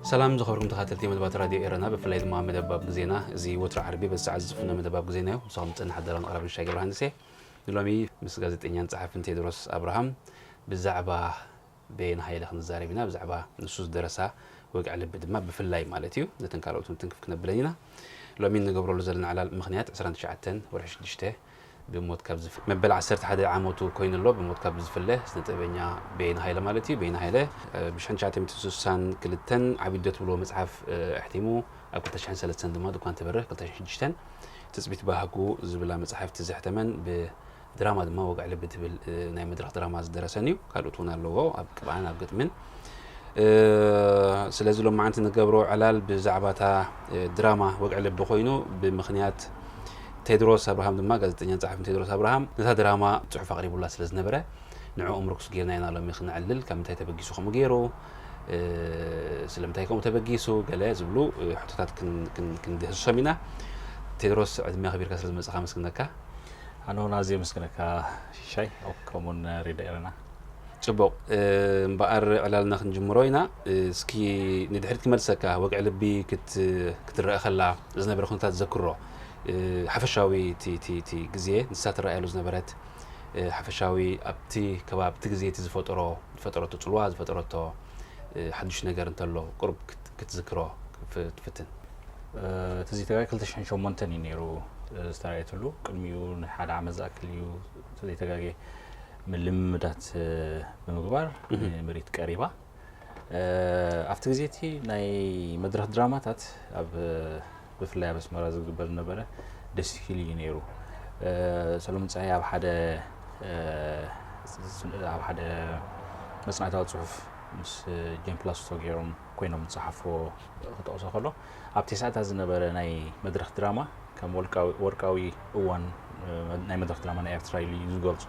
ሰላም ዝኸበርኩም ተኸታተልቲ መደባት ራድዮ ኤረና፣ ብፍላይ ድማ መደባብ ግዜና። እዚ ወትሩ ዓርቢ በዚ ሰዓት ዝፍኖ መደባብ ግዜና እዩ። ምሳኹም ዝጸንሕ ኣዳላውን ኣቕራብን ሻይ ገብረሃንስ እየ። ንሎሚ ምስ ጋዜጠኛን ጸሓፍን ቴድሮስ ኣብርሃም ብዛዕባ በየነ ሃይለ ክንዛረብ ኢና። ብዛዕባ ንሱ ዝደረሳ ወግዒ ልቢ ድማ ብፍላይ ማለት እዩ። ነተን ካልኦት እውን ትንክፍ ክነብለን ኢና። ሎሚ ንገብረሉ ዘለና ዕላል ምኽንያት ዕስራን ትሽዓተን ወርሒ ሽዱሽተ ብሞት ካብ ዝፍ-፣ መበል ዓሰርተ ሓደ ዓመቱ ኮይኑ ኣሎ። ብሞት ካብ ዝፍለ ስነ ጥበበኛ በየነ ሃይለ ማለት እዩ። በየነ ሃይለ፣ እ፣ ብ ሽሕን ትሽዓተ ሚእትን ስሳን ክልተን ዓቢዶ ትብልዎ መጽሓፍ፣ እ፣ ኣሕቲሙ። ኣብ ክልተ ሽሕን ሰለስተን ድማ ድኳን ትበርህ፣ ክልተ ሽሕን ሽዱሽተን ትጽቢት ባህጉ ዝብላ መጽሓፍቲ ዘሕተመን ብድራማ ድማ ወግዒ ልቢ ትብል፣ እ፣ ናይ መድረኽ ድራማ ዝደረሰን እዩ። ካልኦት እውን ኣለዎ፣ ኣብ ቅብኣን ኣብ ግጥምን። እ፣ ስለዚ ሎማዓንቲ ንገብሮ ዕላል ብዛዕባ እታ፣ እ፣ ድራማ ወግዒ ልቢ ኮይኑ፣ ብምኽንያት ቴድሮስ ኣብርሃም ድማ፣ ጋዜጠኛን ጸሓፍን ቴድሮስ ኣብርሃም ነታ ድራማ ጽሑፍ ኣቕሪቡላ ስለ ዝነበረ፣ ንዕኡ ምርኩስ ጌርና ኢና ሎሚ ክነዕልል። ካብ ምንታይ ተበጊሱ ከምኡ ገይሩ፣ እ፣ ስለምንታይ ከምኡ ተበጊሱ፣ ገለ ዝብሉ፣ እ፣ ሕቶታት ክን-፣ ክን-፣ ክንድህስሶም ኢና። ቴድሮስ፣ ዕድመ ኣኽቢርካ ስለ ዝመጻኻ ኣመስግነካ። ኣነ እውን ኣዝየ ኣመስግነካ ሽሻይ፣ ከምኡውን ሬድዮ ኤረና። ጽቡቕ፣ እ፣ እምበኣር ዕላልና ክንጅምሮ ኢና። እ፣ እስኪ ንድሕሪት ክመልሰካ፣ ወግዒ ልቢ ክት-፣ ክትረአ ከላ ዝነበረ ኩነታት ዘክሮ። እ፣ ሓፈሻዊ እቲ፣ እቲ፣ እቲ ግዜ ንሳ ትረኣየሉ ዝነበረት፣ እ፣ ሓፈሻዊ ኣብቲ ከባቢ፣ እቲ ግዜ እቲ ዝፈጠሮ፣ ዝፈጠረቶ ጽልዋ፣ ዝፈጠረቶ፣ እ፣ ሓድሽ ነገር እንተሎ ቁሩብ ክት-፣ ክትዝክሮ ክፍ-፣ ትፍትን። እ፣ እቲ ዘይተጋገ ክልተ ሽሕን ሸሞንተን እዩ ነይሩ፣ እ፣ ዝተራእየትሉ። ቅድሚኡ ንሓደ ዓመት ዝኣክል እዩ፣ እቲ ዘይተጋገ፣ ምልምዳት፣ እ፣ ብምግባር እህ። ንምርኢት ቀሪባ። እ፣ ኣብቲ ግዜ እቲ ናይ መድረኽ ድራማታት ኣብ፣ እ፣ ብፍላይ ኣብ ኣስመራ ዝግበር ዝነበረ ደስ ኢሉ እዩ ነይሩ። እ፣ ሰሎሞን ጸሃየ ኣብ ሓደ፣ እ፣ ስ-፣ ስ-፣ ኣብ ሓደ መጽናዕታዊ ጽሑፍ ምስ ጄን ፕላስቶ ገይሮም ኮይኖም ዝጸሓፍዎ ክጠቕሶ ከሎ፣ ኣብ ተስዓታት ዝነበረ ናይ መድረኽ ድራማ ከም ወልቃዊ-፣ ወርቃዊ እዋን፣ እ፣ ናይ መድረኽ ድራማ ናይ ኤርትራ ኢሉ እዩ ዝገልጾ።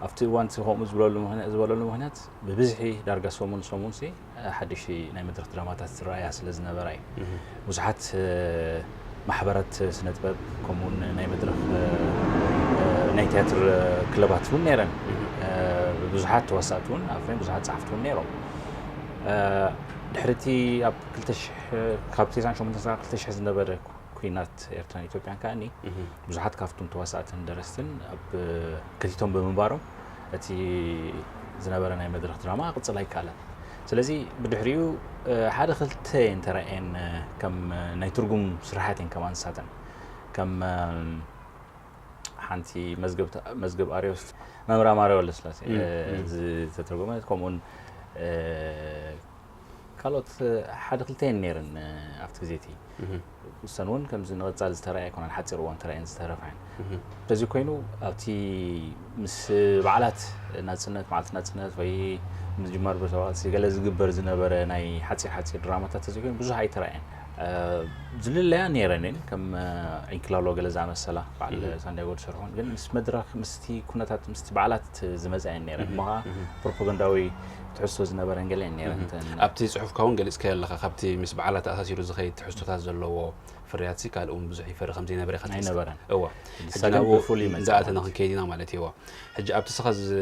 ኣብቲ እዋን እቲ ከምኡ ዝበለሉ ምኽንያት፣ ዝበለሉ ምኽንያት ብብዝሒ ዳርጋ ሰሙን ሰሙንሲ፣ እ፣ ሓድሽ ናይ መድረኽ ድራማታት ዝረኣያ ስለ ዝነበራ እዩ። እህ። ብዙሓት፣ እ፣ ማሕበራት ስነ ጥበብ ከምኡውን ናይ መድረኽ፣ እ፣ እ፣ ናይ ትያትር፣ እ፣ ክለባት እውን ነይረን። እህ። እ፣ ብዙሓት ተዋሳእቲ እውን ኣብፈን ብዙሓት ጸሓፍቲ እውን ነይሮም። እ፣ ድሕሪ እቲ ኣብ ክልተ ሽሕ፣ ካብ ተስዓን ሸሞንተን ክሳብ ክልተ ሽሕ ዝነበረ ኲናት ኤርትራን ኢትዮጵያን ከኣኒ እህ። ብዙሓት ካብቶም ተዋሳእትን ደረስትን ኣብ ከቲቶም ብምንባሮም እቲ ዝነበረ ናይ መድረኽ ድራማ ክቕጽል ኣይከኣለን። ስለዚ ብድሕሪኡ፣ እ፣ ሓደ ክልተ እየን ተራእየን፣ እ፣ ከም፣ እ፣ ናይ ትርጉም ስራሓት እየን ከማን ንሳተን። ከም፣ እ፣ ሓንቲ መዝገብ ተ-፣ መዝገብ ኣርዮስ፣ መምራ ማርያ ወልደስላሴ፣ እም፣ እ፣ እም። ዝተተርጎመት፣ ከምኡውን፣ እ፣ ካልኦት፣ እ፣ ሓደ ክልተ እየን ነይረን፣ እ፣ ኣብቲ ግዜ እቲ። እህ። እሰን እውን ከምዚ ንቐጻሊ ዝተራእየ ኣይኮነን፣ ሓጺር እዋን ተራእየን ዝተረፋ እየን። እህ። ስለዚ ኮይኑ ኣብቲ ምስ በዓላት ናጽነት፣ መዓልቲ ናጽነት ወይ ምጅማር ብረታዊ ቃልሲ ገለ ዝግበር ዝነበረ ናይ ሓጺር ሓጺር ድራማታት ተዘይኮይኑ ብዙሕ ኣይተራእየን። እ፣ ዝልለያ ነይረን እየን፣ ከም፣ እ፣ ዒንክላሎ ገለ ዝኣመሰላ በዓል እህ። ሳንዲያጎ ዝሰርሑን፣ ግን ምስ መድረኽ፣ ምስቲ ኩነታት፣ ምስቲ በዓላት ዝመጻ እየን ነይረን። እህ፣ እሞ ኸዓ እህ። ፕሮፓጋንዳዊ ትሕዝቶ ዝነበረን ገለ እየን ነይረን። እህ። እተን ኣብቲ ጽሑፍካ እውን ገሊጽካዮ ኣለኻ፣ ካብቲ ምስ በዓላት ተኣሳሲሩ ዝኸይድ ትሕዝቶታት ዘለዎ ፍርያትሲ ካልእ እውን ብዙሕ ይፈሪ ከም ዘይነበረ ኢኻ ትሕዝ-፣ ኣይነበረን። እዋ። ሕጂ ሕጂ ግን ግን ብፍሉይ መጽኣ ዝኣተና ማለት እዩ። ክንከይድ ኢና ማለት እዩ። እዋ። ሕጂ ኣብቲ ንስኻ ዝ-፣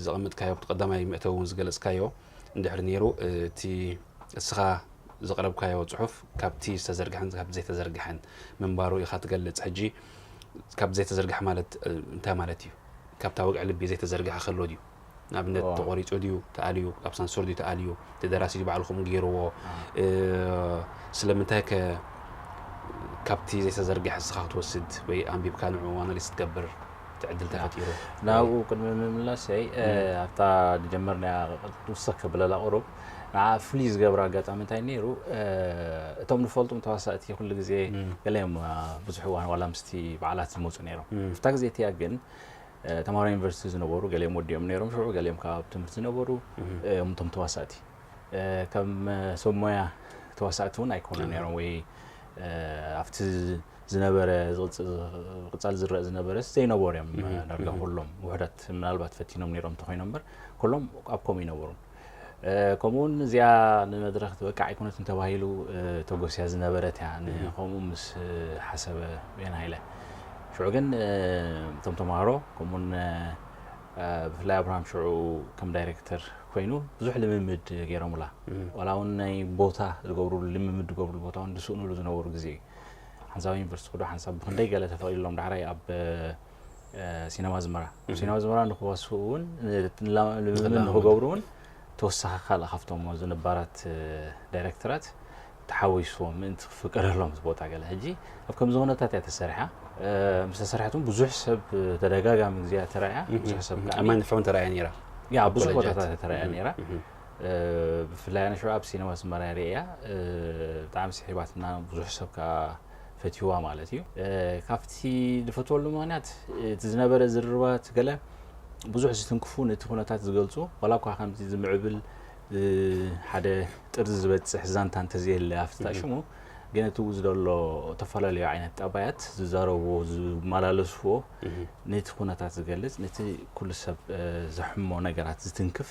ዘቐመጥካዮ፣ ኣብቲ ቀዳማይ መእተዊ እውን ዝገለጽካዮ እንድሕሪ ነይሩ፣ እቲ እስኻ ዘቕረብካዮ ጽሑፍ ካብቲ ዝተዘርግሐን ካብ ዘይተዘርግሐን ምንባሩ ኢኻ ትገልጽ። ሕጂ ካብ ዘይተዘርግሐ ማለት፣ እ፣ እንታይ ማለት እዩ? ካብታ ወግዒ ልቢ ዘይተዘርግሐ ከሎ ድዩ? ንኣብነት፣ ኦ። ተቖሪጹ ድዩ ተኣልዩ? ኣብ ሳንሱር ድዩ ተኣልዩ? እቲ ደራሲ ድዩ ባዕሉ ከምኡ ገይርዎ? አ። እ፣ ስለምንታይ ከ ካብቲ ዘይተዘርግሐ እስኻ ክትወስድ ወይ ኣንቢብካ ንዕኡ ኣናሊዝ ክትገብር እቲ ዕድል ያ። ተፈጢሩ? ናብኡ ወይ ቅድሚ ምምላሰይ፣ እ፣ እም። ኣብታ ዝጀመርናያ ውስኽ ከብለላ ቁሩብ፣ ንዓ ፍሉይ ዝገብራ ኣጋጣሚ እንታይ ነይሩ? እ፣ እቶም ንፈልጦም ተዋሳእቲ ኩሉ ግዜ እም። ገለ እዮም፣ እ፣ ብዙሕ እዋን ዋላ ምስቲ በዓላት ዝመጹ ነይሮም። እም። ኣብታ ግዜ እቲኣ ግን፣ እ፣ ተምሃሮ ዩኒቨርሲቲ ዝነበሩ፣ ገሊኦም ወዲኦም ነይሮም ሽዑ፣ ገሊኦም ካብ ትምህርቲ ዝነበሩ፣ እም። እ፣ እዮም እቶም ተዋሳእቲ። እ፣ ከም፣ እ፣ ሰብ ሞያ ተዋሳእቲ እውን ኣይኮኑን እም። ነይሮም፣ ወይ፣ እ፣ ኣብቲ ዝነበረ ዝቕጽ-፣ ዝቕጻል ዝረአ ዝነበረ ዘይነበሩ እዮም፣ እም፣ ዳርጋ እም። ኩሎም ውሑዳት ምናልባት ፈቲኖም ነይሮም እንተኾይኖም እምበር፣ ኩሎም ኣብ ከምኡ ይነበሩን። እ፣ ከምኡውን እዚኣ ንመድረኽ ትበቅዕ ኣይኮነትን ተባሂሉ፣ እ፣ ተጎስያ ዝነበረት እያ። ን-፣ እም። ከምኡ ምስ፣ እ፣ ሓሰበ ቤን ሃይለ። ሽዑ ግን፣ እ፣ እቶም ተምሃሮ፣ ከምኡውን፣ እ፣ ብፍላይ ኣብርሃም ሽዑ ከም ዳይሬክተር ኮይኑ ብዙሕ ልምምድ ገይሮምላ። ዋላ እውን ናይ ቦታ ዝገብሩ፣ ልምምድ ዝገብሩ ቦታ እውን ዝስእኑሉ ዝነበሩ ግዜ እዩ። ሓንሳብ ዩኒቨርሲቲ ክዱ ሓንሳብ ብክንደይ ገለ ተፈቂድሎም ዳሕራይ ኣብ ሲነማ ዝመራ፣ ኣብ ሲነማ ዝመራ ንክወስኡ እውን፣ ልምምድ ንክገብሩ እውን ተወሳኺ ካልእ ካብቶም ዝነባራት ዳይሬክተራት ተሓዊስዎም ምእንቲ ክፍቀደሎም እቲ ቦታ ገለ። ሕጂ ኣብ ከምዚ ኩነታት እያ ተሰሪሓ። ምስ ተሰርሐት እውን ብዙሕ ሰብ፣ ተደጋጋሚ ግዜ እያ ተራእያ። ብዙሕ ሰብ ከዓ ኣማን ፍዑን ተራእያ ነይራ። ያ ብዙሕ ቦታታት እያ ተራእያ ነይራ። ብፍላይ ኣነ ሽዑ ኣብ ሲነማ ኣስመራ እያ ርእያ። ብጣዕሚ ስሒባትና፣ ብዙሕ ሰብ ከዓ ፈትይዋ ማለት እዩ። ካብቲ ዝፈትወሉ ምክንያት፣ እቲ ዝነበረ ዝርርባት ገለ ብዙሕ ዝትንክፉ፣ ነቲ ኩነታት ዝገልፁ፣ ዋላ እኳ ከምዚ ዝምዕብል ሓደ ጥርዚ ዝበፅሕ ዛንታ እንተዘየለ ኣብቲ ታሽሙ፣ ግን እቲ ዝደሎ ዝተፈላለዩ ዓይነት ጠባያት ዝዛረብዎ ዝመላለስዎ፣ ነቲ ኩነታት ዝገልፅ፣ ነቲ ኩሉ ሰብ ዘሕሞ ነገራት ዝትንክፍ፣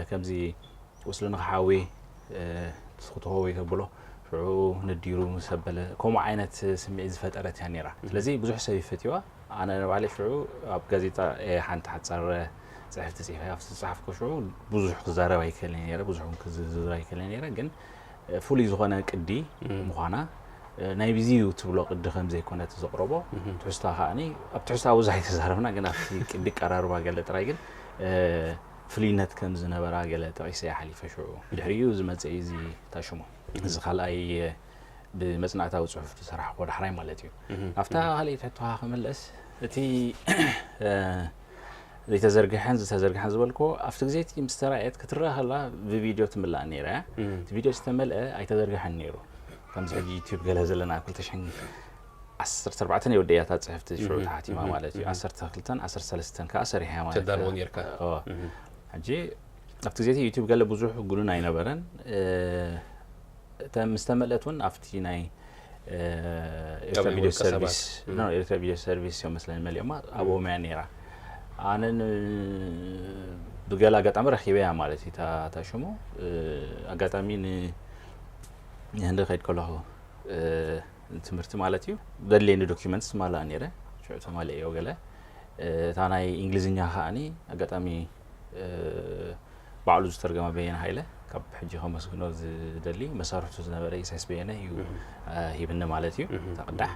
ከምዚ ወስልንኻ ሓወይ፣ ትስኽትኾ ወይ ተብሎ፣ ሽዑ ነዲሩ ምስ ኣበለ፣ ከምኡ ዓይነት ስምዒት ዝፈጠረት እያ ነይራ። ስለዚ ብዙሕ ሰብ ይፈትዋ። ኣነ ንባዕለይ ሽዑ ኣብ ጋዜጣ እየ ሓንቲ ሓጻር ጽሕፍቲ ጽሒፈ። ኣብቲ ዝጸሓፍኩ ሽዑ ብዙሕ ክዛረብ ኣይክእልን ነይረ፣ ብዙሕ እውን ክዝርዝር ኣይክእልን ነይረ። ግን ፍሉይ ዝኾነ ቅዲ ምዃና፣ ናይ ብዚ እዩ ትብሎ ቅዲ ከም ዘይኮነት ዘቕረቦ ትሕዝቶ ከኣኒ፣ ኣብ ትሕዝቶ ብዙሕ ኣይተዛረብና፣ ግን ኣብቲ ቅዲ ቀራርባ ገለ ጥራይ ግን ፍልይነት ከም ዝነበራ ገለ ጠቒሰ እየ ሓሊፈ። ሽዑ ብድሕሪኡ ዝመጸ እዩ እዚ ታሽሙ። እዚ ካልኣይ ብመጽናዕታዊ ጽሑፍ ዝሰራሕኮ ዳሕራይ ማለት እዩ። ኣብታ ካልኣይቲ ሕቶኻ ክምለስ፣ እቲ ዘይተዘርግሐን ዝተዘርግሐን ዝበልኮ፣ ኣብቲ ግዜ እቲ ምስ ተራእየት ክትረአ ከላ ብቪድዮ ትምላእ ነይራ እያ። እቲ ቪድዮ ዝተመልአ ኣይተዘርግሐን ነይሩ። ከምዚ ሕጂ ዩቲዩብ ገለ ዘለና ኣብ ክልተ ሽሕን ዓሰርተ ኣርባዕተን የወደያታ ጽሕፍቲ ሽዑ ተሓቲማ ማለት እዩ። ዓሰርተ ክልተን ዓሰርተ ሰለስተን ከኣ ሰሪሐ ማለት እዩ። ተዳልዎ ነርካ። እዎ። ሕጂ ኣብቲ ግዜ እቲ ዩቲዩብ ገለ ብዙሕ ግኑን ኣይነበረን። እተ ምስ ተመልአት እውን ኣብቲ ናይ ኤርትራ ቪድዮ ሰርቪስ፣ ኤርትራ ቪድዮ ሰርቪስ እዮም መስለኒ መሊኦማ፣ ኣብኦም እያ ነይራ። ኣነ ብገለ ኣጋጣሚ ረኺበያ ማለት እዩ። እታ ሽሙ ኣጋጣሚ ንህንዲ ከይድ ከለኹ፣ ትምህርቲ ማለት እዩ፣ ዘድልየኒ ዶኪመንትስ ማላእ ነይረ። ሽዑ ተማሊአዮ ገለ። እታ ናይ እንግሊዝኛ ከኣኒ ኣጋጣሚ ባዕሉ ዝተርገማ በየነ ሃይለ፣ ካብ ሕጂ ከመስግኖ ዝደሊ፣ መሳርሕቱ ዝነበረ ኢሳያስ በየነ እዩ ሂብኒ ማለት እዩ። እታ ቅዳሕ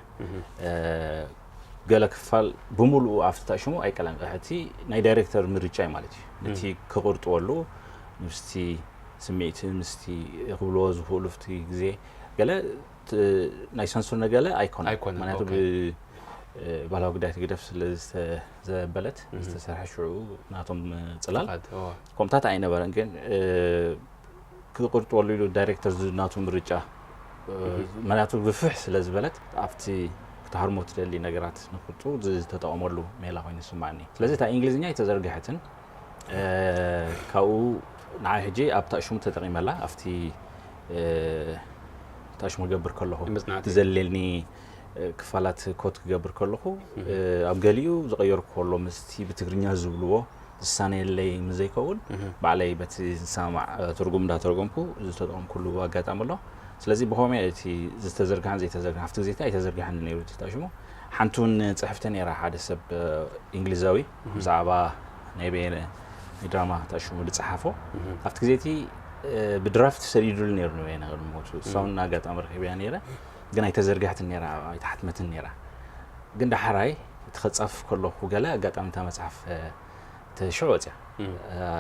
ገለ ክፋል ብምሉኡ ኣብቲ ታሽሙ ኣይቀላንቀሐ። እቲ ናይ ዳይሬክተር ምርጫ እዩ ማለት እዩ። ነቲ ክቕርጥወሉ ምስቲ ስምዒት ምስቲ ክብልዎ ዝኽእሉ ኣብቲ ግዜ ገለ ናይ ሰንሱር ነገለ ኣይኮነ። ኣይኮነ፣ ምክንያቱ ኦኬ። ብባህላዊ ጉዳይ ህግደፍ ስለ ዝተዘበለት ዝተሰርሐ ሽዑ ናቶም ጽላል ፍቓድ፣ እዎ። ከምታት ኣይነበረን፣ ግን ክቕርጥወሉ ኢሉ ዳይሬክተር ናቱ ምርጫ፣ ምክንያቱ ግፍሕ ስለ ዝበለት ኣብቲ ክትሃርሞ ትደሊ ነገራት ንክርጡ ዝተጠቐመሉ ሜላ ኮይኑ ይስማዓኒ። ስለዚ እታ እንግሊዝኛ ኣይተዘርግሐትን። ካብኡ ንዓይ ሕጂ ኣብ ታሽሙ ተጠቒመላ፣ ኣብቲ ታሽሙ ክገብር ከለኹ መጽናዕቲ። ዘሌኒ ክፋላት ኮት ክገብር ከለኹ፣ ኣብ ገሊኡ ዝቐየርኩ ከሎ ምስቲ ብትግርኛ ዝብልዎ ዝሳነየለይ ምስ ዘይከውን፣ ባዕለይ በቲ ዝሰማማዕ ትርጉም እንዳተርጎምኩ ዝተጠቐምኩሉ ኣጋጣሚ ኣሎ። ስለዚ ብኸመይ እቲ ዝተዘርግሐን ዘይተዘርግሐን፣ ኣብቲ ግዜ እቲ ኣይተዘርግሐን ነይሩ እቲ ታሽሙ። ሓንቲ እውን ጽሕፍቲ ነይራ፣ ሓደ ሰብ እንግሊዛዊ ብዛዕባ ናይ በየነ ድራማ ታሽሙ ዝጸሓፎ። ኣብቲ ግዜ እቲ ብድራፍት ሰዲዱሉ ነይሩ ንበየነ ቅድሚ ሞቱ። እሳ እውን ኣጋጣሚ ረኺበያ ነይረ፣ ግን ኣይተዘርግሐትን ነይራ፣ ኣይተሓትመትን ነይራ። ግን ዳሕራይ እቲ ከጻፍፍ ከለኹ ገለ ኣጋጣሚ እታ መጽሓፍ ሽዑ ወጽያ።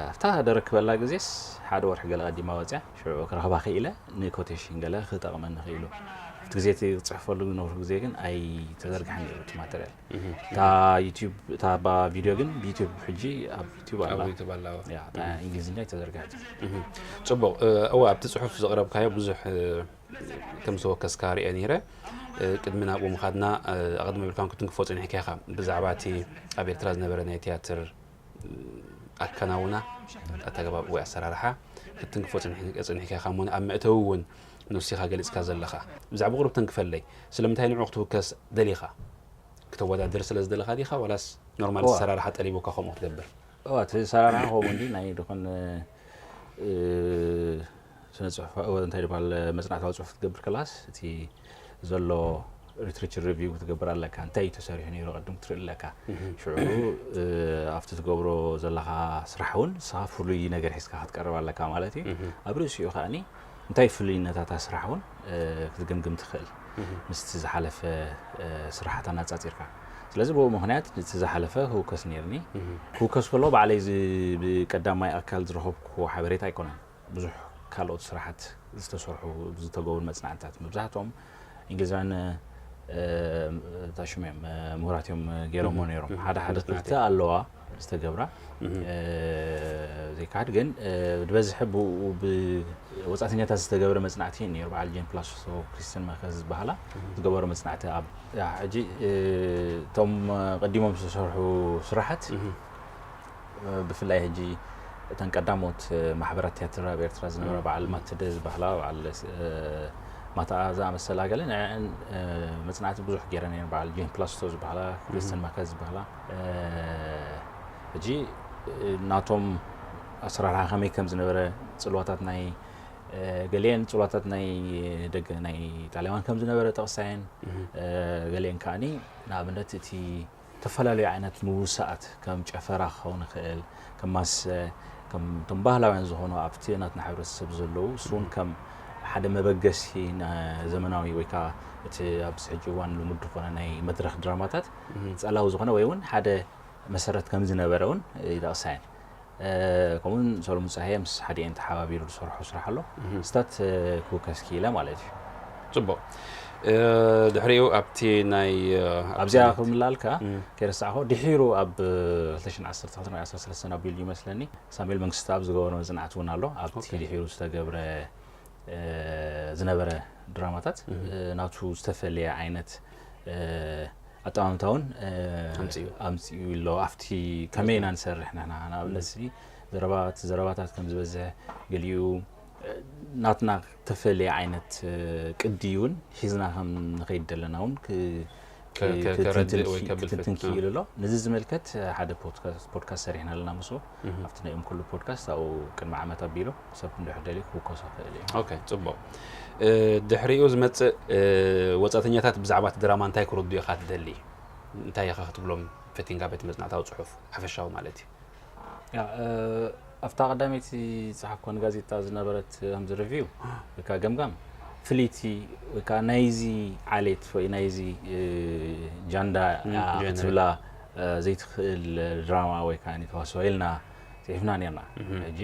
ኣብታ ደረክበላ ግዜስ ሓደ ወርሒ ገለ ቀዲማ ወጽያ፣ ሽዑ ክረኽባ ክኢለ፣ ንኮቴሽን ገለ ክጠቕመኒ ክኢሉ። ኣብቲ ግዜ እቲ ክጽሕፈሉ ዝነበርኩ ግዜ ግን ኣይተዘርግሐን ነይሩ እቲ ማተርያል። እታ ዩቲዩብ፣ እታ ባ ቪድዮ ግን ብዩቲዩብ ሕጂ ኣብ ዩቲዩብ ኣላ። ኣብ ዩቲዩብ ኣላ፣ እዎ። ያ፣ እታ እንግሊዝኛ ኣይተዘርግሐትን። ጽቡቕ። እወ፣ ኣብቲ ጽሑፍ ዘቕረብካዮ ብዙሕ ከም ዝተወከስካ ርእየ ነይረ። ቅድሚ ናብኡ ምኻድና፣ ኣቐድም ኣቢልካ እውን ክትንክፎ ጸኒሕካ ኢኻ። ብዛዕባ እቲ ኣብ ኤርትራ ዝነበረ ናይ ቲያትር ኣከናውና፣ ኣተገባብ ወይ ኣሰራርሓ ክትንክፎ ጸኒሕ-፣ ጸኒሕካ ኢኻ። እሞ ኣብ መእተዊ እውን ንሱ ኢኻ ገሊጽካ ዘለኻ። ብዛዕባ ቁሩብ ተንክፈለይ። ስለምንታይ ንዕኡ ክትውከስ ደሊኻ? ክተወዳድር ስለ ዝደለኻ ዲኻ፣ ዋላስ ኖርማል እዋ። ኣሰራርሓ ጠሊቡካ ከምኡ ክትገብር? እዋ፣ እቲ ኣሰራርሓ ከምኡ እንዲ ናይ ድኾን፣ እ፣ ስነ ጽሑፋ-፣ እንታይ ይበሃል፣ መጽናዕታዊ ጽሑፍ ክትገብር ከላስ፣ እቲ ዘሎ ሪትሪች ሪቪው ክትገብር ኣለካ። እንታይ እዩ ተሰሪሑ ነይሩ ቅድም ክትርኢ ኣለካ። ሽዑ ኣብቲ ትገብሮ ዘለኻ ስራሕ እውን ንስኻ ፍሉይ ነገር ሒዝካ ክትቀርብ ኣለካ ማለት እዩ። ኣብ ርእሲኡ ከኣኒ እንታይ ፍሉይነታታ ስራሕ እውን ክትግምግም ትኽእል ምስቲ ዝሓለፈ ስራሓት ኣነጻጺርካ። ስለዚ ብኡ ምኽንያት እቲ ዝሓለፈ ህውከስ ነይርኒ። ክውከስ ከሎ ባዕለይ ብቀዳማይ ኣካል ዝረኸብኩዎ ሓበሬታ ኣይኮነን። ብዙሕ ካልኦት ስራሓት ዝተሰርሑ ዝተገብሩ መጽናዕትታት መብዛሕትኦም እንግሊዛውያን ታሽሙ እዮም ምሁራት እዮም ገይሮሞ ነይሮም። ሓደ ሓደ ክልተ ኣለዋ ዝተገብራ ዘይካድ ግን ብበዝሒ ብኡ ብወፃእተኛታት ዝተገብረ መፅናዕቲ ነይሩ። በዓል ጄን ፕላስቶ ክሪስተን መኸ ዝበሃላ ዝገበሩ መፅናዕቲ ኣብ ሕጂ እቶም ቀዲሞም ዝተሰርሑ ስራሓት ብፍላይ ሕጂ እተን ቀዳሞት ማሕበራት ቲያትር ኣብ ኤርትራ ዝነበረ በዓል ማትደ ዝበሃላ በዓል ማታኣ ዝኣመሰላ ገለ ንዕን መፅናዕቲ ብዙሕ ገይረን እየን። በዓል ጄን ፕላስቶ ዝበሃላ ክሪስተን ማከ ዝበሃላ ሕጂ ናቶም ኣሰራርሓ ከመይ ከም ዝነበረ ፅልዋታት ናይ ገሊአን ፅልዋታት ናይ ደገ ናይ ጣልያዋን ከም ዝነበረ ጠቕሳየን ገሊአን ከዓኒ ንኣብነት እቲ ዝተፈላለዩ ዓይነት ምውሳኣት ከም ጨፈራ ክኸውን ይኽእል፣ ከም ማሰ፣ ከም እቶም ባህላውያን ዝኾኑ ኣብቲ ናትና ሕብረተሰብ ዘለዉ እሱ እውን ከም ሓደ መበገሲ ዘመናዊ ወይ ከዓ እቲ ኣብዚ ሕጂ እዋን ልሙድ ዝኾነ ናይ መድረኽ ድራማታት ጸላዊ ዝኾነ ወይ እውን ሓደ መሰረት ከም ዝነበረ እውን ይጠቕሳ እየን። ከምኡውን ሰሎሙን ጸሃየ ምስ ሓዲኤን ተሓባቢሩ ዝሰርሖ ስራሕ ኣሎ። ስታት ክውከስ ክኢለ ማለት እዩ። ጽቡቕ። ድሕሪኡ ኣብቲ ናይ ኣብዚኣ ክምላልካ ከይረሳዕኮ ድሒሩ ኣብ ክልተ ሽሕን ዓሰርተ ክልተን ወይ ዓሰርተ ሰለስተን ኣቢሉ ይመስለኒ ሳሙኤል መንግስትኣብ ዝገበሮ መጽናዕቲ እውን ኣሎ። ኣብቲ ድሒሩ ዝተገብረ ዝነበረ ድራማታት ናቱ ዝተፈለየ ዓይነት ኣጠማምታ እውን ኣምፅኡ ኣሎ። ኣብቲ ከመይ ኢና ንሰርሕ ንሕና ንኣብነት ዘረባታት ዘረባታት ከም ዝበዝሕ ገሊኡ ናትና ተፈለየ ዓይነት ቅዲ እውን ሒዝና ከም ንኸይድ ዘለና እውን ክትንትን ክኢሉ ኣሎ። ነዚ ዝመልከት ሓደ ፖድካስት ሰሪሕና ኣለና ምስኡ ኣብቲ ናይ እም ኩሉ ፖድካስት ኣብኡ ቅድሚ ዓመት ኣቢሉ ሰብ እንድሕር ደልዩ ክውከሶ ክእል እዩ። ኦኬ ጽቡቕ። ድሕሪኡ ዝመጽእ ወጻእተኛታት ብዛዕባ እቲ ድራማ እንታይ ክርዱ ኢኻ ትደሊ? እንታይ ኢኻ ክትብሎም ፈቲንካ ቤት መጽናዕታዊ ጽሑፍ ሓፈሻዊ ማለት እዩ? ኣብታ ቀዳመይቲ ዝጸሓፍኮ ንጋዜጣ ዝነበረት ከምዚ ሪቪው ወይ ከዓ ገምጋም ፍልይቲ ወይ ከዓ ናይዚ ዓሌት ወይ ናይዚ ጃንዳ ክትብላ ዘይትኽእል ድራማ ወይ ከዓ ተዋስኦ ኢልና ፅሒፍና ነርና። ሕጂ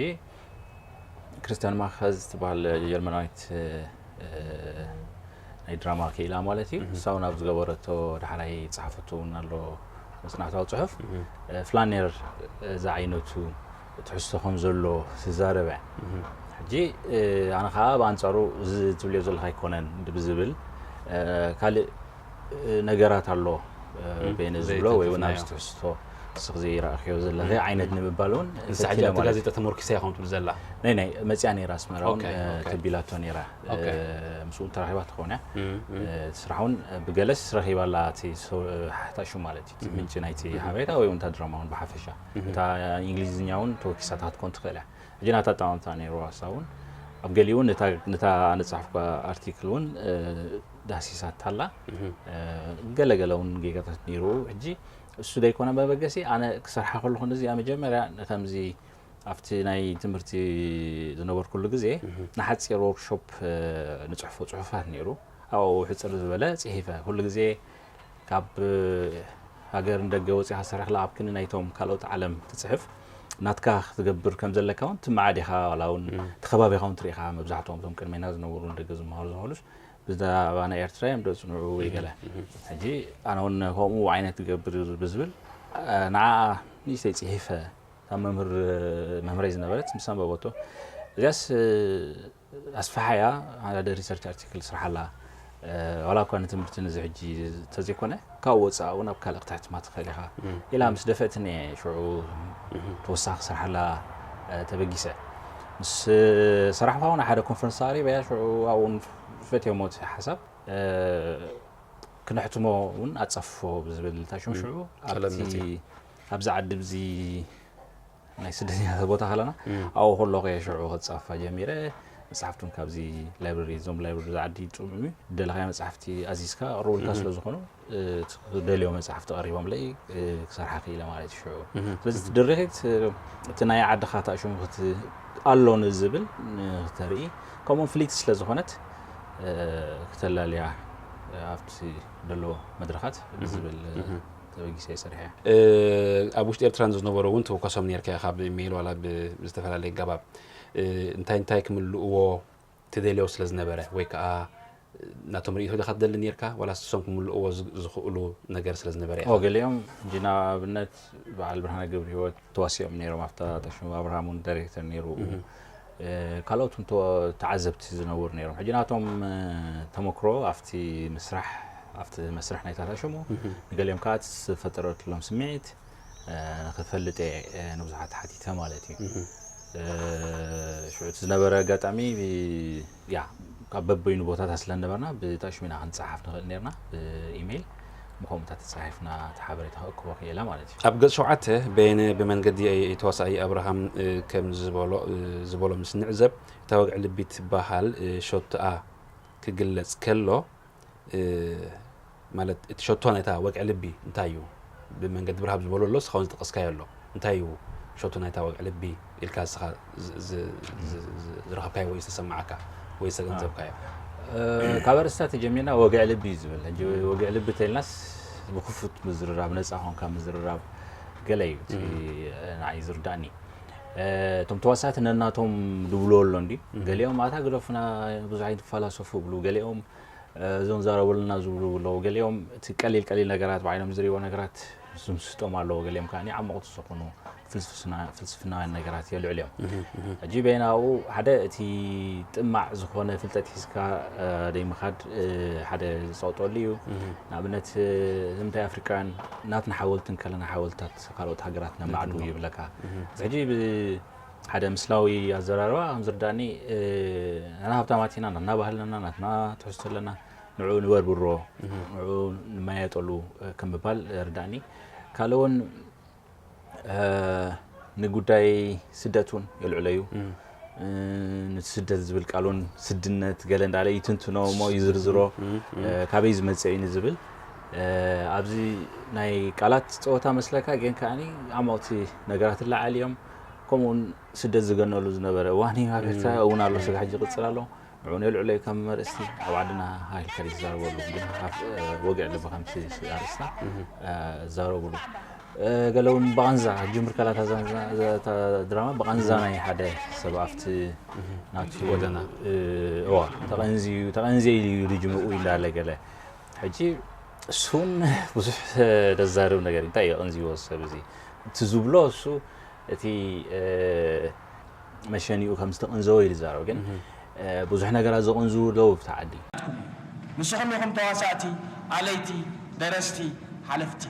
ክርስቲያን ማኸዝ ትበሃል ጀርመናዊት ናይ ድራማ ክኢላ ማለት እዩ። እሳ እውን ኣብ ዝገበረቶ ዳሕራይ ዝፀሓፈቶ እውን ኣሎ መፅናዕታዊ ፅሑፍ ፍላኔር ዝዓይነቱ ትሕዝቶ ከም ዘሎ ትዛረብ እያ። ሕጂ ኣነ ከዓ ብኣንፃሩ እዚ ትብልዮ ዘለካ ኣይኮነን ብዝብል ካልእ ነገራት ኣሎ በይነ ዝብሎ ወይ እውን ኣብዚ ትሕዝቶ ንስኽ ዘይረኣኽዮ ዘለኺ ዓይነት ንምባል እውን ንሳ ሕጂ ኣብቲ ጋዜጣ ተመርኪሳ እያ ከምትብል ዘላ ናይ ናይ መፅያ ነይራ ኣስመራ እውን ተቢላቶ ነይራ። ምስኡ ተራኺባ ትኸውን እያ። እቲ ስራሕ እውን ብገለስ ረኺባ ኣላ እቲ ሓታሹ ማለት እዩ ምንጪ ናይቲ ሓበሬታ ወይ እውን እታ ድራማ እውን ብሓፈሻ እታ እንግሊዝኛ እውን ተወኪሳታ ክትኮን ትኽእል እያ። ሕጂ ናታ ኣጠማምታ ነይሩ ዋሳ እውን ኣብ ገሊኡ እውን ነታ ኣነ ዝፀሓፍኳ ኣርቲክል እውን ዳህሲሳታ ኣላ። ገለገለ እውን ጌጋታት ነይሩ። ሕጂ እሱ ዘይኮነ መበገሲ ኣነ ክሰርሓ ከለኹ ነዚኣ መጀመርያ ከምዚ ኣብቲ ናይ ትምህርቲ ዝነበርኩሉ ግዜ ንሓፂር ወርክሾፕ ንፅሕፎ ፅሑፋት ነይሩ። ኣብኡ ሕፅር ዝበለ ፅሒፈ ኩሉ ግዜ ካብ ሃገር ንደገ ወፂኻ ሰሪሕላ ኣብ ክኒ ናይቶም ካልኦት ዓለም ትፅሕፍ ናትካ ክትገብር ከም ዘለካ እውን ትመዓድ ኢኻ ዋላ እውን ተኸባቢኻ እውን ትርኢ ኢኻ። መብዛሕትኦም እቶም ቅድሜና ዝነበሩ ንደገ ዝመሃሩ ዝኸሉስ ብዛዕባ ናይ ኤርትራ እዮም ደፅንዑ ወይ ገለ ሕጂ ኣነ እውን ከምኡ ዓይነት ትገብር ብዝብል ንዓ ንእሽተይ ፅሒፈ ካብ መምህር መምህረይ ዝነበረት ምስ ኣንበበቶ እዚያስ ኣስፍሓያ ሓደ ሪሰርች ኣርቲክል ስርሓላ ዋላ እኳ ንትምህርቲ ንዚ ሕጂ እንተዘይኮነ ካብ ወፃእ እውን ኣብ ካልእ ክትሕትማ ትኽእል ኢኻ ኢላ ምስ ደፈእትኒ እየ ሽዑ ተወሳኺ ስርሓላ ተበጊሰ ምስ ሰራሕኳ እውን ሓደ ኮንፈረንስ ኣቕሪበያ ሽዑ ኣብኡ እውን ፈትዮሞ እቲ ሓሳብ ክነሕትሞ እውን ኣፀፍፎ ብዝብል ታሽም ሽዑ ኣብቲ ኣብዚ ዓዲ ብዚ ናይ ስደተኛታት ቦታ ከለና ኣብኡ ከለኹ እየ ሽዑ ክፃፋ ጀሚረ። መጽሓፍቱን ካብዚ ላይብረሪ፣ እዞም ላይብረሪ ዝዓዲ ጥዑም እዩ። ደለኻዮ መጽሓፍቲ ኣዚዝካ ቅርቡልካ ስለ ዝኾኑ፣ እ፣ እቲ ደልዮ መጽሓፍቲ ቀሪቦምለይ፣ እ፣ ክሰርሓ ክኢለ ማለት እዩ ሽዑ። ስለዚ እቲ ድርኺት፣ እ፣ እቲ ናይ ዓድኻ ታሽሙ ክት-፣ ኣሎ ንዝብል፣ እ፣ ክተርኢ፣ ከምኡውን ፍልይቲ ስለ ዝኾነት፣ እ፣ ክተላልያ፣ እ፣ ኣብቲ ደሎ መድረኻት ብዝብል፣ እ፣ ተበጊሰ እየ ሰሪሐ። እ፣ ኣብ ውሽጢ ኤርትራ ንዝነበሩ እውን ትውከሶም ነርካ ኢኻ፣ ብኢሜይል ዋላ ብ-፣ ብዝተፈላለየ ኣገባብ። እ፣ እንታይ እንታይ ክምልእዎ ትደልዮ ስለ ዝነበረ፣ ወይ ከኣ ናቶም ርእይቶ ዲኻ ትደሊ ነርካ፣ ዋላ ንሶም ክምልእዎ ዝ-፣ ዝኽእሉ ነገር ስለ ዝነበረ ኢኻ? ኦ፣ ገሊኦም ሕጂ ንኣብነት በዓል ብርሃነ ገብረህይወት ተዋሲኦም ነይሮም፣ ኣብታ ታሽሙ ኣብርሃም እውን ዳይሬክተር ነይሩ። እ፣ ካልኦት እውን ተዋ-፣ ተዓዘብቲ ዝነበሩ ነይሮም። ሕጂ ናቶም፣ እ፣ ተመክሮ ኣብቲ ምስራሕ፣ ኣብቲ መስርሕ ናይታ ታሽሙ፣ ንገሊኦም ከኣ እቲ ዝፈጠረትሎም ስምዒት፣ እ፣ ንኽፈልጥ እየ፣ እ፣ ንብዙሓት ሓቲተ ማለት እዩ። እ፣ ሽዑ እቲ ዝነበረ ኣጋጣሚ፣ ብ-፣ ያ፣ ካብ በበይኑ ቦታታት ስለ ነበርና፣ ብታሽሙ ኢና ክንጸሓፍ ንኽእል ነርና፣ ብኢሜይል። ብኸምኡታት ተጻሒፍና እቲ ሓበሬታ ክእክቦ ክኢለ ማለት እዩ። ኣብ ገጽ ሸውዓተ፣ በየነ ብመንገዲ ተዋሳኣይ ኣብርሃም፣ እ፣ ከም ዝበሎ፣ እ፣ ዝበሎ ምስ ንዕዘብ፣ እታ ወግዒ ልቢ ትበሃል፣ እ፣ ሸቶኣ ክግለጽ ከሎ፣ እ፣ ማለት እቲ ሸቶ ናይታ ወግዒ ልቢ እንታይ እዩ? ብመንገዲ ብርሃብ ዝበሎ ኣሎ፣ እስኻ እውን ዝጠቀስካዮ ኣሎ። እንታይ እዩ ሸቶ ናይታ ወግዒ ልቢ ኢልካ እስኻ ዝ-፣ ዝ-፣ ዝ-፣ ዝ-፣ ዝረኸብካዮ ወይ ዝተሰማዓካ ወይ ዝተገንዘብካዮ? እ፣ ካብ ኣርእስታ ተጀሚርና ወግዒ ልቢ እዩ ዝብል። ሕጂ ወግዒ ልቢ ተይልናስ ብክፉት ምዝርራብ፣ ነጻ ኮንካ ምዝርራብ ገለ እዩ እቲ ንዓይ ዝርዳእኒ። እ፣ እቶም ተዋሳእቲ ነናቶም ዝብልዎ ኣሎ እንዲ፣ ገሊኦም ኣታ ግደፉና ብዙሕ ኣይትፈላሰፉ ይብሉ፣ ገሊኦም፣ እ፣ እዞም ዛረቡልና ዝብሉ ኣለዉ፣ ገሊኦም እቲ ቀሊል ቀሊል ነገራት ብዓይኖም ዝርእይዎ ነገራት ዝምስጦም ኣለዉ፣ ገሊኦም ከኣ ዓሞቕቲ ዝኾኑ ፍልስፍና-፣ ፍልስፍናውያን ነገራት የልዕሉ እዮም። ሕጂ በይናኡ ሓደ እቲ ጥማዕ ዝኾነ ፍልጠት ሒዝካ፣ እ፣ ደይምኻድ፣ እ፣ ሓደ ዝጸቕጠሉ እዩ። ንኣብነት፣ እ፣ ንምንታይ ኣፍሪቃውያን ናትና ሓወልቲ እንከለና ሓወልትታት ካልኦት ሃገራት ነማዕዱ ይብለካ። እዚ ሕጂ ብ-፣ ሓደ ምስላዊ ኣዘራርባ ከም ዝርዳእኒ፣ እ፣ ንሕና ሃብታማት ኢና፣ ናትና ባህሊ ኣለና፣ ናትና ትሕዝቶ ኣለና፣ ንዕኡ ንበርብሮ፣ ንዕኡ ንመያየጠሉ፣ እ፣ ከም ምባል ርዳእኒ። ካልእ እውን፣ እ፣ ንጉዳይ ስደት እውን የልዕሎ እዩ። እ፣ ነቲ ስደት ዝብል ቃል እውን ስድነት ገለ እንዳለ ይትንትኖ እሞ ይዝርዝሮ፣ እ፣ ካበይ ዝመጽእ እዩ ንዝብል፣ እ፣ ኣብዚ ናይ ቃላት ጸወታ መስለካ፣ ግን ከኣ ዓማውቲ ነገራት ይለዓል እዮም። ከምኡ እውን ስደት ዝገነሉ ዝነበረ እዋን እዩ። ኣብ ኤርትራ እውን ኣሎ፣ ስጋብ ሕጂ ይቕጽል ኣሎ። ንዕኡ ነልዕሎ እዩ ከም ኣርእስቲ። ኣብ ዓድና ሃይልካ ዘይትዛረበሉ፣ ግን ኣብ፣ እ፣ ወግዒ ልቢ ከምቲ ኣርእስታ፣ እ፣ ዝዛረብሉ። እ፣ ገለ እውን ብቓንዛ፣ ጅምር ከላ እታ ዛንዛ-፣ እታ ድራማ ብቓንዛ ናይ ሓደ ሰብ ኣብቲ ናቱ ጎደና። እ፣ እዋ፣ ተቐንዝዩ፣ ተቐንዝየ ኢሉ እዩ ዝጅምኡ እንዳለ ገለ። ሕጂ እሱን ብዙሕ፣ እ፣ ዘዛርብ ነገር እዩ። እንታይ እዩ ኣቐንዝይዎ ሰብ እዚ? እቲ ዝብሎ እሱ እቲ፣ እ፣ መሸኒኡ ከም ዝተቐንዘወ እዩ ዝዛረብ። ግን፣ እ፣ ብዙሕ ነገራት ዘቐንዝዉ ኣለዉ ኣብቲ ዓዲ። ንስኹም ኢኹም ተዋሳእቲ፣ ኣለይቲ፣ ደረስቲ፣ ሓለፍቲ።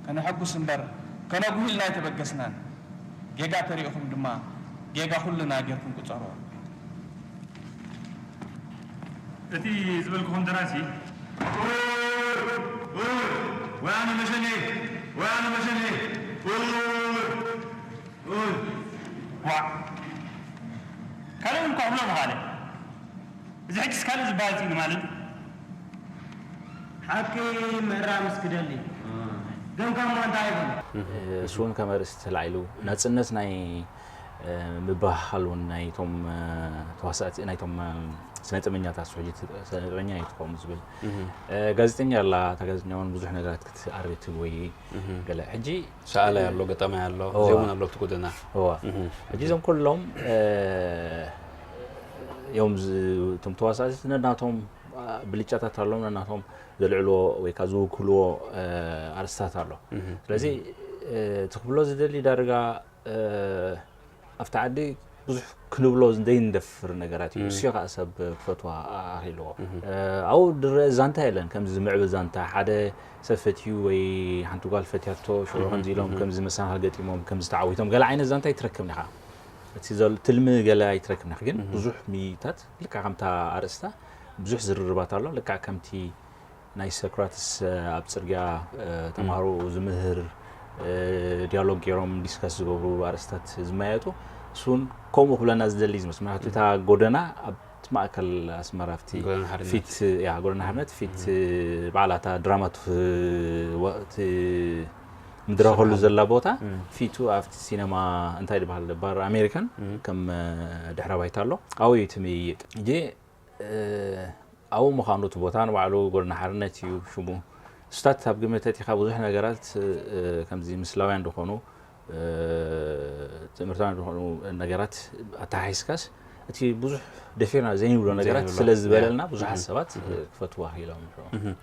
ከነሐጉስ እምበር ከነጉሂ ኢልና ኣይተበገስናን። ጌጋ ተሪእኹም ድማ ጌጋ ኩልና ጌርኩም ቁጸርዎ። እቲ ዝበልኩኹም ደራሲ፣ ወይ ኣነ መሸኔ፣ ወይ ኣነ መሸኔ፣ ዋዕ። ካልእ እውን እኳ እብሎ ምኻለ። እዚ ሕጅስ ካልእ ዝበሃል ስእሊ ማለት እዩ። ሓቂ ምእራምስ ክደሊ። ግን ከሞ እንታይ ይብል? እሱ እውን ከም ኣርእስቲ ተላዒሉ፣ ናጽነት ናይ፣ እ፣ ምብህሃል እውን ናይቶም፣ እ፣ ተዋሳእቲ፣ ናይቶም፣ እ፣ ስነ ጥበኛታት፣ ሕጂ ስነ ጥበኛ እዩ ትኸውን ዝብል። እ፣ ጋዜጠኛ ኣላ፣ እታ ጋዜጠኛ እውን ብዙሕ ነገራት ክትኣሪ ትጎይ ገለ። ሕጂ ሰኣላይ ኣሎ፣ ገጣማይ ኣሎ፣ እዋ። እዚኦም እውን ኣለዉ ኣብቲ ጎደና። እዋ። ሕጂ እዞም ኩሎም፣ እ፣ እዮም ዝ-፣ እቶም ተዋሳእቲ ነናቶም፣ አ፣ ብልጫታት ኣለዎም፣ ነናቶም ዘልዕልዎ ወይ ከኣ ዝውክልዎ፣ እ፣ ኣርእስታት ኣሎ። ስለዚ፣ እ፣ እቲ ክብሎ ዝደሊ ዳርጋ፣ እ፣ ኣብቲ ዓዲ ብዙሕ ክንብሎ ዘይንደፍር ነገራት እዩ። እሱ ከኣ ሰብ ክፈትዋ ኣኽኢልዎ። እ፣ ኣብኡ ዝረአ ዛንታ የለን፣ ከምዚ ዝምዕብል ዛንታ፣ ሓደ ሰብ ፈትዩ ወይ ሓንቲ ጓል ፈትያቶ፣ ሽዑ ከምዚ ኢሎም፣ ከምዚ መሰናኽል ገጢሞም፣ ከምዚ ተዓዊቶም፣ ገለ ዓይነት ዛንታ ኣይትረክብን ኢኻ። እቲ ዘል-፣ ትልሚ ገለ ኣይትረክብን ኢኻ። ግን ብዙሕ ሚታት፣ ልክዕ ከምታ ኣርእስታ፣ ብዙሕ ዝርርባት ኣሎ። ልክዕ ከምቲ ናይ ሶክራትስ፣ እ፣ ኣብ ጽርግያ፣ እ፣ ተማሃሮ ዝምህር፣ እ፣ ዲያሎግ ገይሮም ዲስከስ ዝገብሩ ኣርእስታት ዝመያየጡ፣ እሱን ከምኡ ክብለና ዝደሊ ዝመስል። ምክንያቱ እታ ጎደና ኣብቲ ማእከል ኣስመራ ኣብቲ ጎደና ሓርነት። ፊት፣ ያ፣ ጎደና ሓርነት ፊት በዓላታ ድራማ ትፍ-፣ ወ-፣ ት-፣ ምድረኸሉ ስርሓ። ዘላ ቦታ እም። ፊቱ ኣብቲ ሲነማ እንታይ ዝበሃል ባር ኣሜሪካን እም። ከም፣ እ፣ ድሕረ ባይታ ኣሎ። ኣብኡ እዩ እቲ ምይይጥ። እጂ፣ እ፣ ኣብኡ ምዃኑ እቲ ቦታ ንባዕሉ ጎደና ሓርነት እዩ ሽሙ። እሱታት ኣብ ግምት ኣእቲኻ ብዙሕ ነገራት፣ እ፣ ከምዚ ምስላውያን ዝኾኑ፣ እ፣ ትምህርታውያን ዝኾኑ ነገራት ኣተሓሒዝካስ እቲ ብዙሕ ደፊርና ዘይንብሎ ነገራት ዘይንብሎ። ስለ ዝበለልና ያ። ብዙሓት እም። ሰባት፣ እ፣ ክፈትዋ ክኢሎም ኣለዉ። እም።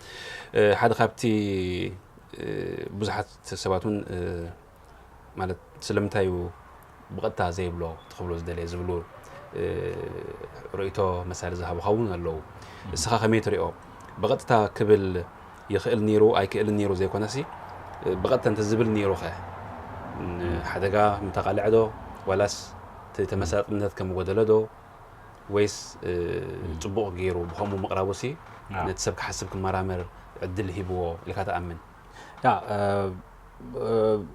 እ፣ ሓደ ካብቲ፣ እ፣ ብዙሓት ሰባት እውን፣ እ፣ ማለት ስለምንታይ እዩ ብቐጥታ ዘይብሎ ትኽብሎ ዝደለየ ዝብሉ፣ እ፣ ርእይቶ መሳሊ ዝሃቡኻ እውን ኣለዉ። እስኻ ከመይ ትሪኦ? ብቐጥታ ክብል ይኽእል ነይሩ ኣይክእልን ነይሩ ዘይኮነሲ፣ እ፣ ብቐጥታ እንተዝብል ነይሩ ኸ፣ ን-፣ ሓደጋ ምተቓልዐ ዶ ዋላስ እቲ ተመሳጥነት ከም ጎደለ ዶ ወይስ፣ እ፣ ጽቡቕ ገይሩ ብኸምኡ ምቕራቡሲ ያ። ነቲ ሰብ ክሓስብ ክመራመር ዕድል ሂብዎ ኢልካ ትኣምን? ያ፣ እ፣ እ፣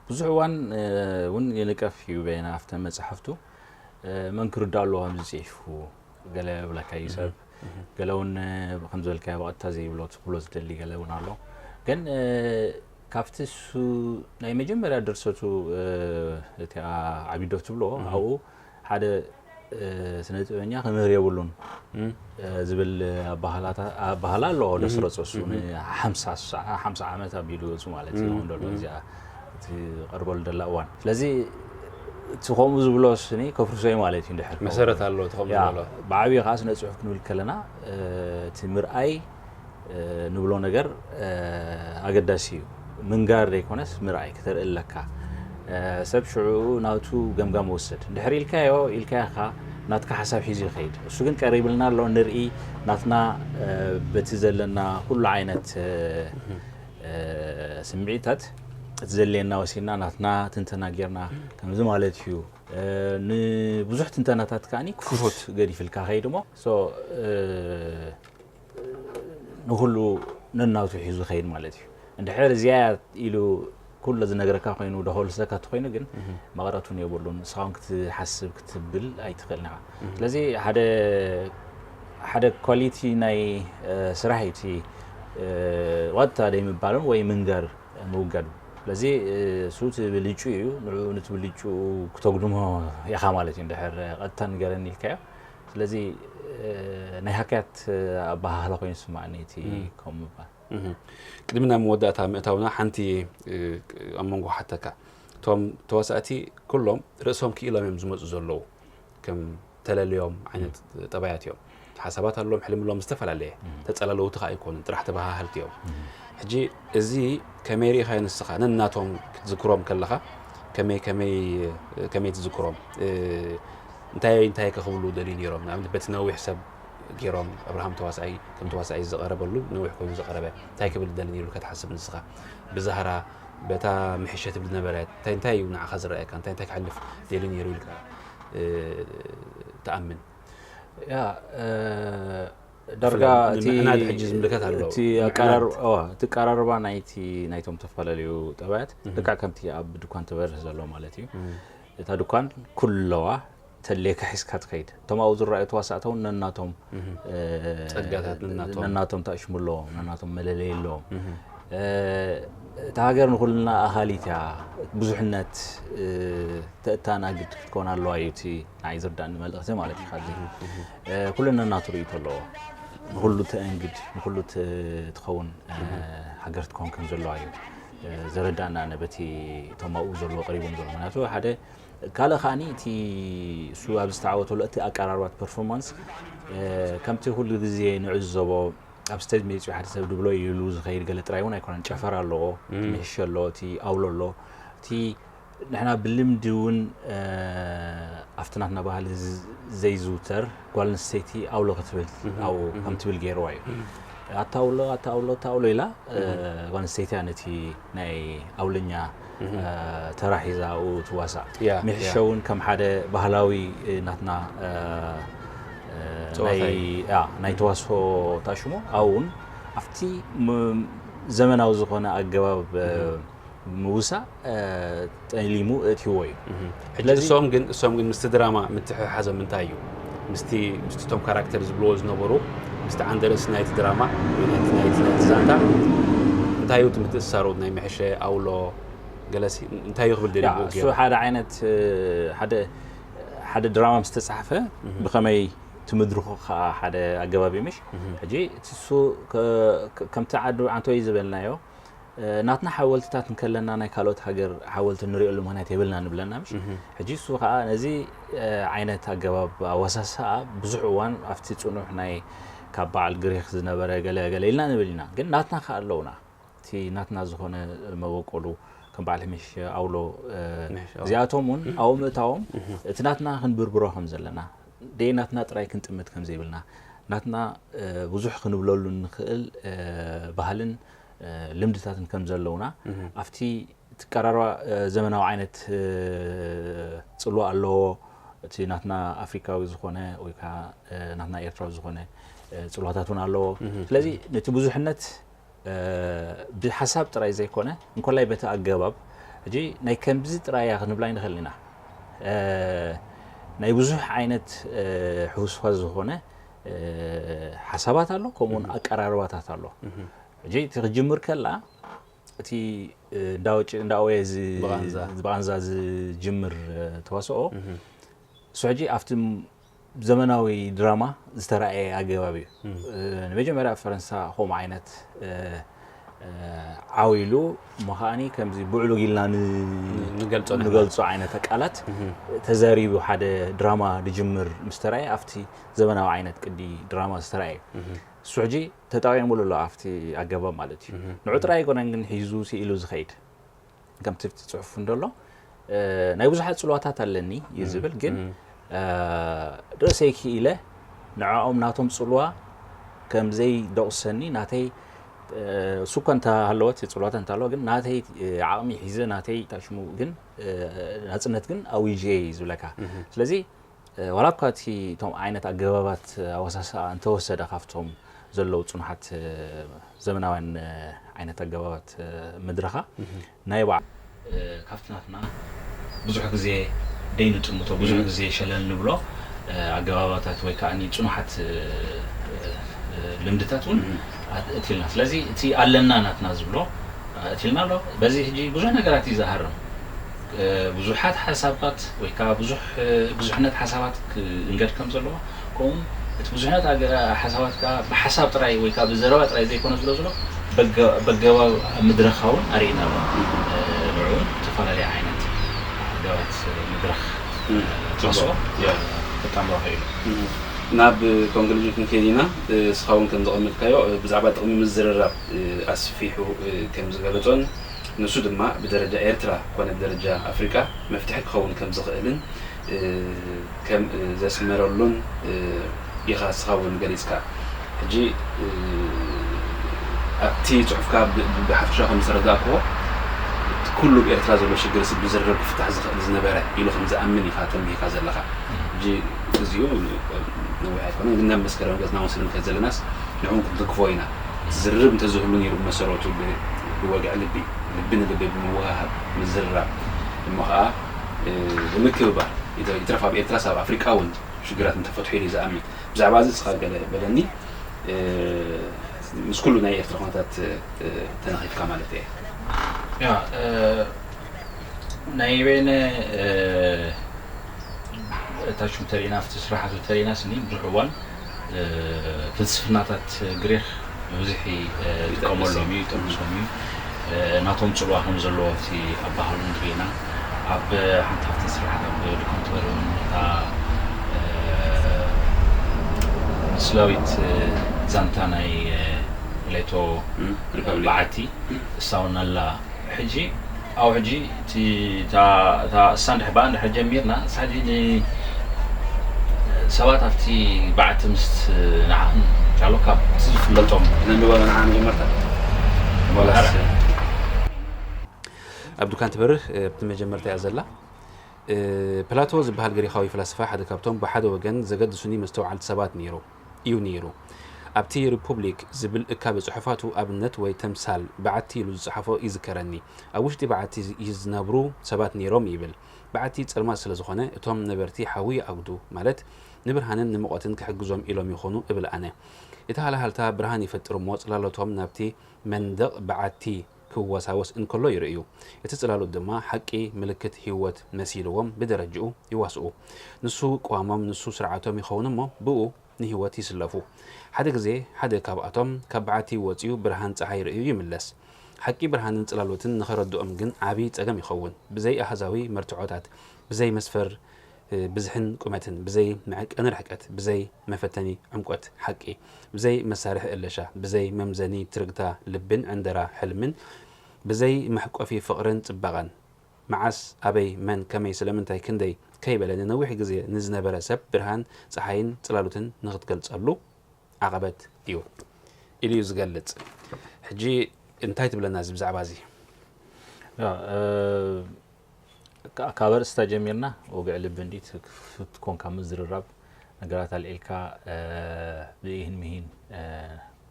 ብዙሕ እዋን፣ እ፣ እውን ይንቀፍ እዩ በየነ ኣብተን መጻሕፍቱ። እ፣ መን ክርዳእ ኣለዎ ከምዚ ጽሒፉ ገለ ይብለካ እዩ ሰብ። ገለ እውን፣ እ፣ ከም ዝበልካዮ ብቐጥታ ዘይብሎ ትብሎ ዝደሊ ገለ እውን ኣሎ። ግን፣ እ፣ ካብቲ እሱ ናይ መጀመርያ ድርሰቱ፣ እ፣ እቲኣ ዓቢዶ ትብሎ ኣብኡ ሓደ፣ እ፣ ስነ ጥበበኛ ክምህር የብሉን፣ እም። እ፣ ዝብል ኣባህላታ-፣ ኣባህላ ኣሎ። ወደ እም። ስረጾ እሱ እም። ንሓምሳ ዓመት ኣቢሉ ገጹ ማለት እዩ እም። ዝኸውን ዘሎ እም። እዚኣ እቲ ቀርበሉ ደላ እዋን። ስለዚ እቲ ከምኡ ዝብሎ ስኒ ከፍርሶ እዩ ማለት እዩ። እንድሕር መሰረት ኣሎ፣ እቲ ከምኡ ያ፣ ዝበሎ። ብዓብዪ ከዓ ስነ ጽሑፍ ክንብል ከለና፣ እ፣ እቲ ምርኣይ፣ እ፣ ንብሎ ነገር፣ እ፣ ኣገዳሲ እዩ። ምንጋር ዘይኮነስ ምርኣይ ክተርኢ ኣለካ። እ፣ ሰብ ሽዑ ናቱ ገምጋም ወስድ። እንድሕር ኢልካዮ፣ ኢልካዮ ኸዓ ናትካ ሓሳብ ሒዙ ይኸይድ። እሱ ግን ቀሪብልና ኣሎ፣ ንርኢ፣ ናትና፣ እ፣ በቲ ዘለና ኩሉ ዓይነት፣ እ፣ እ፣ ስምዒታት እቲ ዘድልየና ወሲድና ናትና ትንተና ጌርና ከምዚ ማለት እዩ። እ፣ ንብዙሕ ትንተናታት ከዓኒ ክፉት ገዲፍልካ ኸይድ እሞ፣ ሶ፣ እ፣ ንኹሉ ነናቱ ሒዙ ኸይድ ማለት እዩ። እንድሕር እዚኣ ኢሉ ኩሉ ዝነግረካ ኮይኑ፣ ደኸልሰካ እንተኾይኑ ግን መቐረት እውን የብሉን። ንስኻ እውን ክትሓስብ ክትብል ኣይትኽእልን ኢኻ። ስለዚ ሓደ፣ ሓደ ኳሊቲ ናይ፣ እ፣ ስራሕ እዩ እቲ፣ እ፣ ዋታ ደይ ምባልን ወይ ምንጋር ምውጋዱ። ስለዚ፣ እ፣ እሱ እቲ ብልጩ እዩ። ንዕኡ ነቲ ብልጩ ክተጉድሞ ኢኻ ማለት እዩ። እንድሕር ቀጥታ ንገረኒ ኢልካዮ። ስለዚ፣ እ፣ ናይ ሃክያት ኣበሃህላ ኮይኑ ይስማዓኒ እቲ እም። ከምኡ ምባል። እህ። ቅድሚ ናብ መወዳእታ ምእታውና ሓንቲ፣ እ፣ ኣብ መንጎ ሓተካ። እቶም ተዋሳእቲ ኩሎም ርእሶም ክኢሎም እዮም ዝመጹ ዘለዉ። ከም ተለልዮም ዓይነት ጠባያት እዮም። ሓሳባት ኣለዎም፣ ሕልሚ ኣለዎም፣ ዝተፈላለየ። እም። ተጸላለውቲ ከኣ ኣይኮኑን፣ ጥራሕ ተበሃሃልቲ እዮም። እም። ሕጂ እዚ ከመይ ርኢኻዮ ንስኻ? ነናቶም ክትዝክሮም ከለኻ ከመይ፣ ከመይ፣ ከመይ ትዝክሮም? እ፣ እንታይ፣ እንታይ ከ ክብሉ ደልዩ ነይሮም? ንኣብነት በቲ ነዊሕ ሰብ ገይሮም፣ ኣብርሃም ተዋሳኣይ፣ ከም ተዋሳኣይ ዝቐረበሉ ነዊሕ ኮይኑ ዝቐረበ፣ እንታይ ክብል ደሊ ነይሩ ኢልካ ትሓስብ ንስኻ? ብዛህራ በታ ምሕሸ ትብል ነበረት፣ እንታይ፣ እንታይ እዩ ንዓኻ ዝረኣየካ? እንታይ፣ እንታይ ከሕልፍ ደልዩ ነይሩ ኢልካ፣ እ፣ ትኣምን? ያ፣ እ፣ ዳርጋ ብፍላይ እቲ፣ ንምዕናድ ሕጂ ዝምልከት ኣሎ። እቲ ምዕናድ። ኣቀራር-፣ እዋ፣ እቲ ኣቀራርባ ናይቲ፣ ናይቶም ዝተፈላለዩ ጠባያት እህ። ልክዕ ከምቲ ኣብ ድኳን ትበርህ ዘሎ ማለት እዩ። እህ። እታ ድኳን ኩለዋ ተድልየካ ሒዝካ ትኸይድ። እቶም ኣብኡ ዝረኣዩ ተዋሳእቲ እውን ነናቶም፣ እህ። እ፣ ጸጋታት ነናቶም። ነናቶም ተኣሽሙ ኣለዎም፣ ነናቶም መለለዪ ኣለዎም። እህ። እ፣ እታ ሃገር ንኹልና ኣኻሊት እያ። ብዙሕነት፣ እ፣ ተእታናግድ ክትከውን ኣለዋ እዩ እቲ ንዓይ ዝርዳእኒ መልእኽቲ ማለት እዩ። ካብዚ፣ እ፣ ኩሉ ነናቱ ርእይቶ ኣለዎ። ንኹሉ ተእንግድ፣ ንኹሉ ት-፣ ትኸውን፣ እ፣ ሃገር ትከውን ከም ዘለዋ እዩ፣ እ፣ ዘረዳእና ኣነ በቲ እቶም ኣብኡ ዘለዎ ቀሪቦም ዘለዉ። ምክንያቱ ሓደ ካልእ ከኣኒ እቲ እሱ ኣብ ዝተዓወተሉ እቲ ኣቀራርባት ፐርፎርማንስ፣ እ፣ ከምቲ ኩሉ ግዜ ንዕዘቦ ኣብ ስቴጅ መጺኡ ሓደ ሰብ ድብሎ ኢሉ ዝኸይድ ገለ ጥራይ እውን ኣይኮነን። ጨፈራ ኣለዎ፣ እቲ ምሕሸ ኣሎ፣ እቲ ኣውሎ ኣሎ፣ እቲ ንሕና ብልምዲ እውን፣ እ፣ ኣብቲ ናትና ባህሊ ዝ-፣ ዘይዝውተር ጓል ኣንስተይቲ ኣውሎ ክትብል፣ ኣብኡ ከም ትብል ገይርዋ እዩ። ኣታ ኣውሎ፣ ኣታ ኣውሎ፣ ኣታ ኣውሎ ኢላ፣ እ፣ ጓል ኣንስተይቲ እያ ነቲ ናይ ኣውለኛ፣ እ፣ ተራ ሒዛ ኣብኡ ትዋሳእ። ያ፣ ምሕሸ ያ። እውን ከም ሓደ ባህላዊ፣ እ፣ ናትና፣ እ፣ እ፣ ጸዋታ ናይ፣ እዩ። ያ፣ ናይ ተዋስኦ ታሽሞ ኣብኡ እውን ኣብቲ ም-፣ ዘመናዊ ዝኾነ ኣገባብ፣ እ፣ ምውሳእ ጠሊሙ እትህዎ እዩ። ሕጂ እሶም ግን እሶም ግን ምስቲ ድራማ ምትሕሓዞም እንታይ እዩ? ምስቲ ምስቲ ቶም ካራክተር ዝብልዎ ዝነበሩ ምስቲ ዓንደ ርእሲ ናይቲ ድራማ ወይ ናይቲ ናይቲ ናይቲ ዛንታ እንታይ እዩ እቲ ምትእስሳሩ? ናይ ምሕሸ ኣውሎ ገለሲ እንታይ እዩ ክብል ደሊቡ እሱ ሓደ ዓይነት ሓደ ሓደ ድራማ ምስ ተጻሕፈ ብኸመይ ትምድርኹ ከዓ ሓደ ኣገባብ እዩ ምሽ ሕጂ እቲ እሱ ከምቲ ዓዱ ዓንቶ እዩ ዝበልናዮ ናትና ሓወልትታት እንከለና ናይ ካልኦት ሃገር ሓወልቲ ንሪእሉ ምክንያት የብልና ንብለና ምሽ ሕጂ እሱ ከዓ ነዚ ዓይነት ኣገባብ ኣወሳስኣ ብዙሕ እዋን ኣብቲ ፅኑሕ ናይ ካብ በዓል ግሪክ ዝነበረ ገለ ገለ ኢልና ንብል ኢና ግን ናትና ከዓ ኣለውና እቲ ናትና ዝኾነ መበቆሉ ከም በዓል ምሽ ኣውሎ እዚኣቶም እውን ኣብኡ ምእታዎም እቲ ናትና ክንብርብሮ ከም ዘለና ደይ ናትና ጥራይ ክንጥምት ከም ዘይብልና ናትና ብዙሕ ክንብለሉ እንኽእል ባህልን ልምድታትን ከም ዘለውና ኣብቲ ትቀራርባ ዘመናዊ ዓይነት ፅልዋ ኣለዎ እቲ ናትና ኣፍሪካዊ ዝኾነ ወይ ከዓ ናትና ኤርትራዊ ዝኾነ ፅልዋታት እውን ኣለዎ ስለዚ ነቲ ብዙሕነት ብሓሳብ ጥራይ ዘይኮነ እንኮላይ በቲ ኣገባብ ሕጂ ናይ ከምዚ ጥራይ እያ ክንብላ ይንኽእል ኢና ናይ ብዙሕ ዓይነት ሕውስዋ ዝኾነ ሓሳባት ኣሎ ከምኡውን ኣቀራርባታት ኣሎ ሕጂ እቲ ክጅምር ከላ እቲ እንዳወጭ እንዳወየ ብቓንዛ ዝጅምር ተዋስኦ እሱ ሕጂ ኣብቲ ዘመናዊ ድራማ ዝተረኣየ ኣገባብ እዩ ንመጀመርያ ፈረንሳ ከምኡ ዓይነት ዓው ኢሉ እሞ ከዓኒ ከምዚ ብዕሉግ ኢልና ንገልጾ ዓይነት ቃላት ተዛሪቡ ሓደ ድራማ ድጅምር ምስ ተረኣየ ኣብቲ ዘመናዊ ዓይነት ቅዲ ድራማ ዝተረኣየ እሱ ሕጂ ተጠቂሙሉ ኣሎ ኣብቲ ኣገባብ ማለት እዩ ንዑ ጥራይ ኣይኮነን ግን ሒዙ ስኢሉ ዝኸይድ ከምቲ ጽሑፍ እንደሎ ናይ ብዙሓት ጽልዋታት ኣለኒ እዩ ዝብል ግን ርእሰይ ክኢለ ንዕኦም ናቶም ጽልዋ ከም ዘይደቑሰኒ ናተይ እሱ እኳ እንተሃለወት ጽልዋታት እንተሃለወ ግን ናተይ ዓቕሚ ሒዘ ናተይ ታሽሙ ግን ናጽነት ግን ኣዊጀ እዩ ዝብለካ ስለዚ ዋላ እኳ እቲ እቶም ዓይነት ኣገባባት ኣወሳስኣ እንተወሰደ ካብቶም ዘለዉ ጽኑሓት ዘመናውያን ዓይነት ኣገባባት ምድረኻ ናይ ባዕ ካብቲ ናትና ብዙሕ ግዜ ደይንጥምቶ ብዙሕ ግዜ ሸለል ንብሎ ኣገባባታት ወይ ከዓ ጽኑሓት ልምድታት እውን እትልና ስለዚ እቲ ኣለና ናትና ዝብሎ እትልና ኣሎ በዚ ሕጂ ብዙሕ ነገራት እዩ ዝሃርም ብዙሓት ሓሳባት ወይ ከዓ ብዙሕ ብዙሕነት ሓሳባት ክእንገድ ከም ዘለዎ ከምኡ እቲ ብዙሕነት ሓሳባት ከዓ ብሓሳብ ጥራይ ወይ ከዓ ብዘረባ ጥራይ ዘይኮነ ዝሎ ዝሎ በገባብ ምድረኻ እውን ኣርእና ኣሎ ንዑ ዝተፈላለዩ ዓይነት ኣገባት ምድረኽ ተዋስኦ ክጣምሮ ክኢሉ ናብ ኮንክሉዥን ክንከይድ ኢና እስኻ እውን ከም ዘቐመጥካዮ ብዛዕባ ጥቕሚ ምዝርራብ ኣስፊሑ ከም ዝገለጾን ንሱ ድማ ብደረጃ ኤርትራ ኮነ ብደረጃ ኣፍሪቃ መፍትሒ ክኸውን ከም ዝኽእልን ከም ዘስመረሉን ኢኻ እስኻ እውን ገሊጽካ ሕጂ ኣብቲ ጽሑፍካ ብሓፈሻ ከም ዝተረዳእክዎ ኩሉ ብኤርትራ ዘሎ ሽግር ስ ብዝርርብ ክፍታሕ ዝኽእል ዝነበረ ኢሉ ከም ዝኣምን ኢኻ ተንቢህካ ዘለኻ ሕጂ እዚኡ ነዊሕ ኣይኮነን ግን ናብ መስከረም ገጽና ወስድ ንከድ ዘለናስ ንዕውን ክንትክፎ ኢና ዝርርብ እንተዝህሉ ነይሩ ብመሰረቱ ብወግዒ ልቢ ልቢ ንልቢ ብምውሃሃብ ምዝርራብ እሞ ከዓ ብምክብባር ይትረፍ ኣብ ኤርትራስ ኣብ ኣፍሪቃ እውን ሽግራት እንተፈትሑ ኢሉ ዝኣምን ብዛዕባ እዚ እስኻ ገለ በለኒ ምስ ኩሉ ናይ ኤርትራ ኩነታት ተነኺፍካ ማለት እየ ናይ በይነ እታ ሽም ተሪእና ኣብቲ ስራሓቱ ተሪእና ስኒ ብዙሕ እዋን ፍልስፍናታት ግሪክ ብብዝሒ ይጥቀመሎም እዩ ይጠቅሶም እዩ ናቶም ፅልዋ ከም ዘለዎ ኣብቲ ኣባህሉ ንሪኢና ኣብ ሓንቲ ካብቲ ስራሓት ኣብ ዶክመንተሪ እውን እታ ምስላዊት ዛንታ ናይ ሌቶ በዓቲ እሳውን ኣላ ሕጂ ኣብ ሕጂ እሳ እንድሕር ብኣ እንድሕር ጀሚርና እሳ ሕጂ ሰባት ኣብቲ በዓቲ ምስ ንዓቕን ቻሎ ካብ ዝፍለጦም ነንብባ ንዓ መጀመርታ ኣብ ዱካን ትበርህ ኣብቲ መጀመርታ እያ ዘላ ፕላቶ ዝበሃል ግሪኻዊ ፍላስፋ ሓደ ካብቶም ብሓደ ወገን ዘገድሱኒ መስተውዓልቲ ሰባት ነይሩ እዩ ነይሩ። ኣብቲ ሪፑብሊክ ዝብል እካብ ጽሑፋቱ ኣብነት ወይ ተምሳል በዓቲ ኢሉ ዝጸሓፎ ይዝከረኒ። ኣብ ውሽጢ በዓቲ ዝነብሩ ሰባት ነይሮም ይብል። በዓቲ ጸልማት ስለ ዝኾነ እቶም ነበርቲ ሓዊ ይኣጉዱ፣ ማለት ንብርሃንን ንሙቐትን ክሕግዞም ኢሎም ይኾኑ እብል ኣነ። እቲ ሃልሃልታ ብርሃን ይፈጥር እሞ ጽላሎቶም ናብቲ መንደቕ በዓቲ ክወሳወስ እንከሎ ይርእዩ። እቲ ጽላሎት ድማ ሓቂ ምልክት ህይወት መሲልዎም ብደረጅኡ ይዋስኡ። ንሱ ቅዋሞም፣ ንሱ ስርዓቶም ይኸውን እሞ ብኡ ንህይወት ይስለፉ። ሓደ ግዜ ሓደ ካብኣቶም ካብ በዓቲ ወጺኡ ብርሃን ጸሓይ ርእዩ ይምለስ። ሓቂ ብርሃንን ጽላሎትን ንኸረድኦም ግን ዓቢ ጸገም ይኸውን። ብዘይ ኣሃዛዊ መርትዖታት፣ ብዘይ መስፈር ብዝሕን ቁመትን፣ ብዘይ መዐቀኒ ርሕቀት፣ ብዘይ መፈተኒ ዕምቆት ሓቂ፣ ብዘይ መሳርሒ እለሻ፣ ብዘይ መምዘኒ ትርግታ ልብን ዕንደራ ሕልምን፣ ብዘይ መሕቆፊ ፍቕርን ጽባቐን፣ መዓስ፣ ኣበይ፣ መን፣ ከመይ፣ ስለምንታይ፣ ክንደይ ከይበለ ንነዊሕ ግዜ ንዝነበረ ሰብ ብርሃን ጸሓይን ጽላሎትን ንኽትገልጸሉ ዓቐበት እዩ ኢሉ እዩ ዝገልጽ። ሕጂ እንታይ ትብለና እዚ ብዛዕባ እዚ? ካብ ኣርእስታ ጀሚርና ወግዒ ልቢ እንዲ ክትኮንካ ምዝርራብ ነገራት ኣልዒልካ ብኢህን ምሂን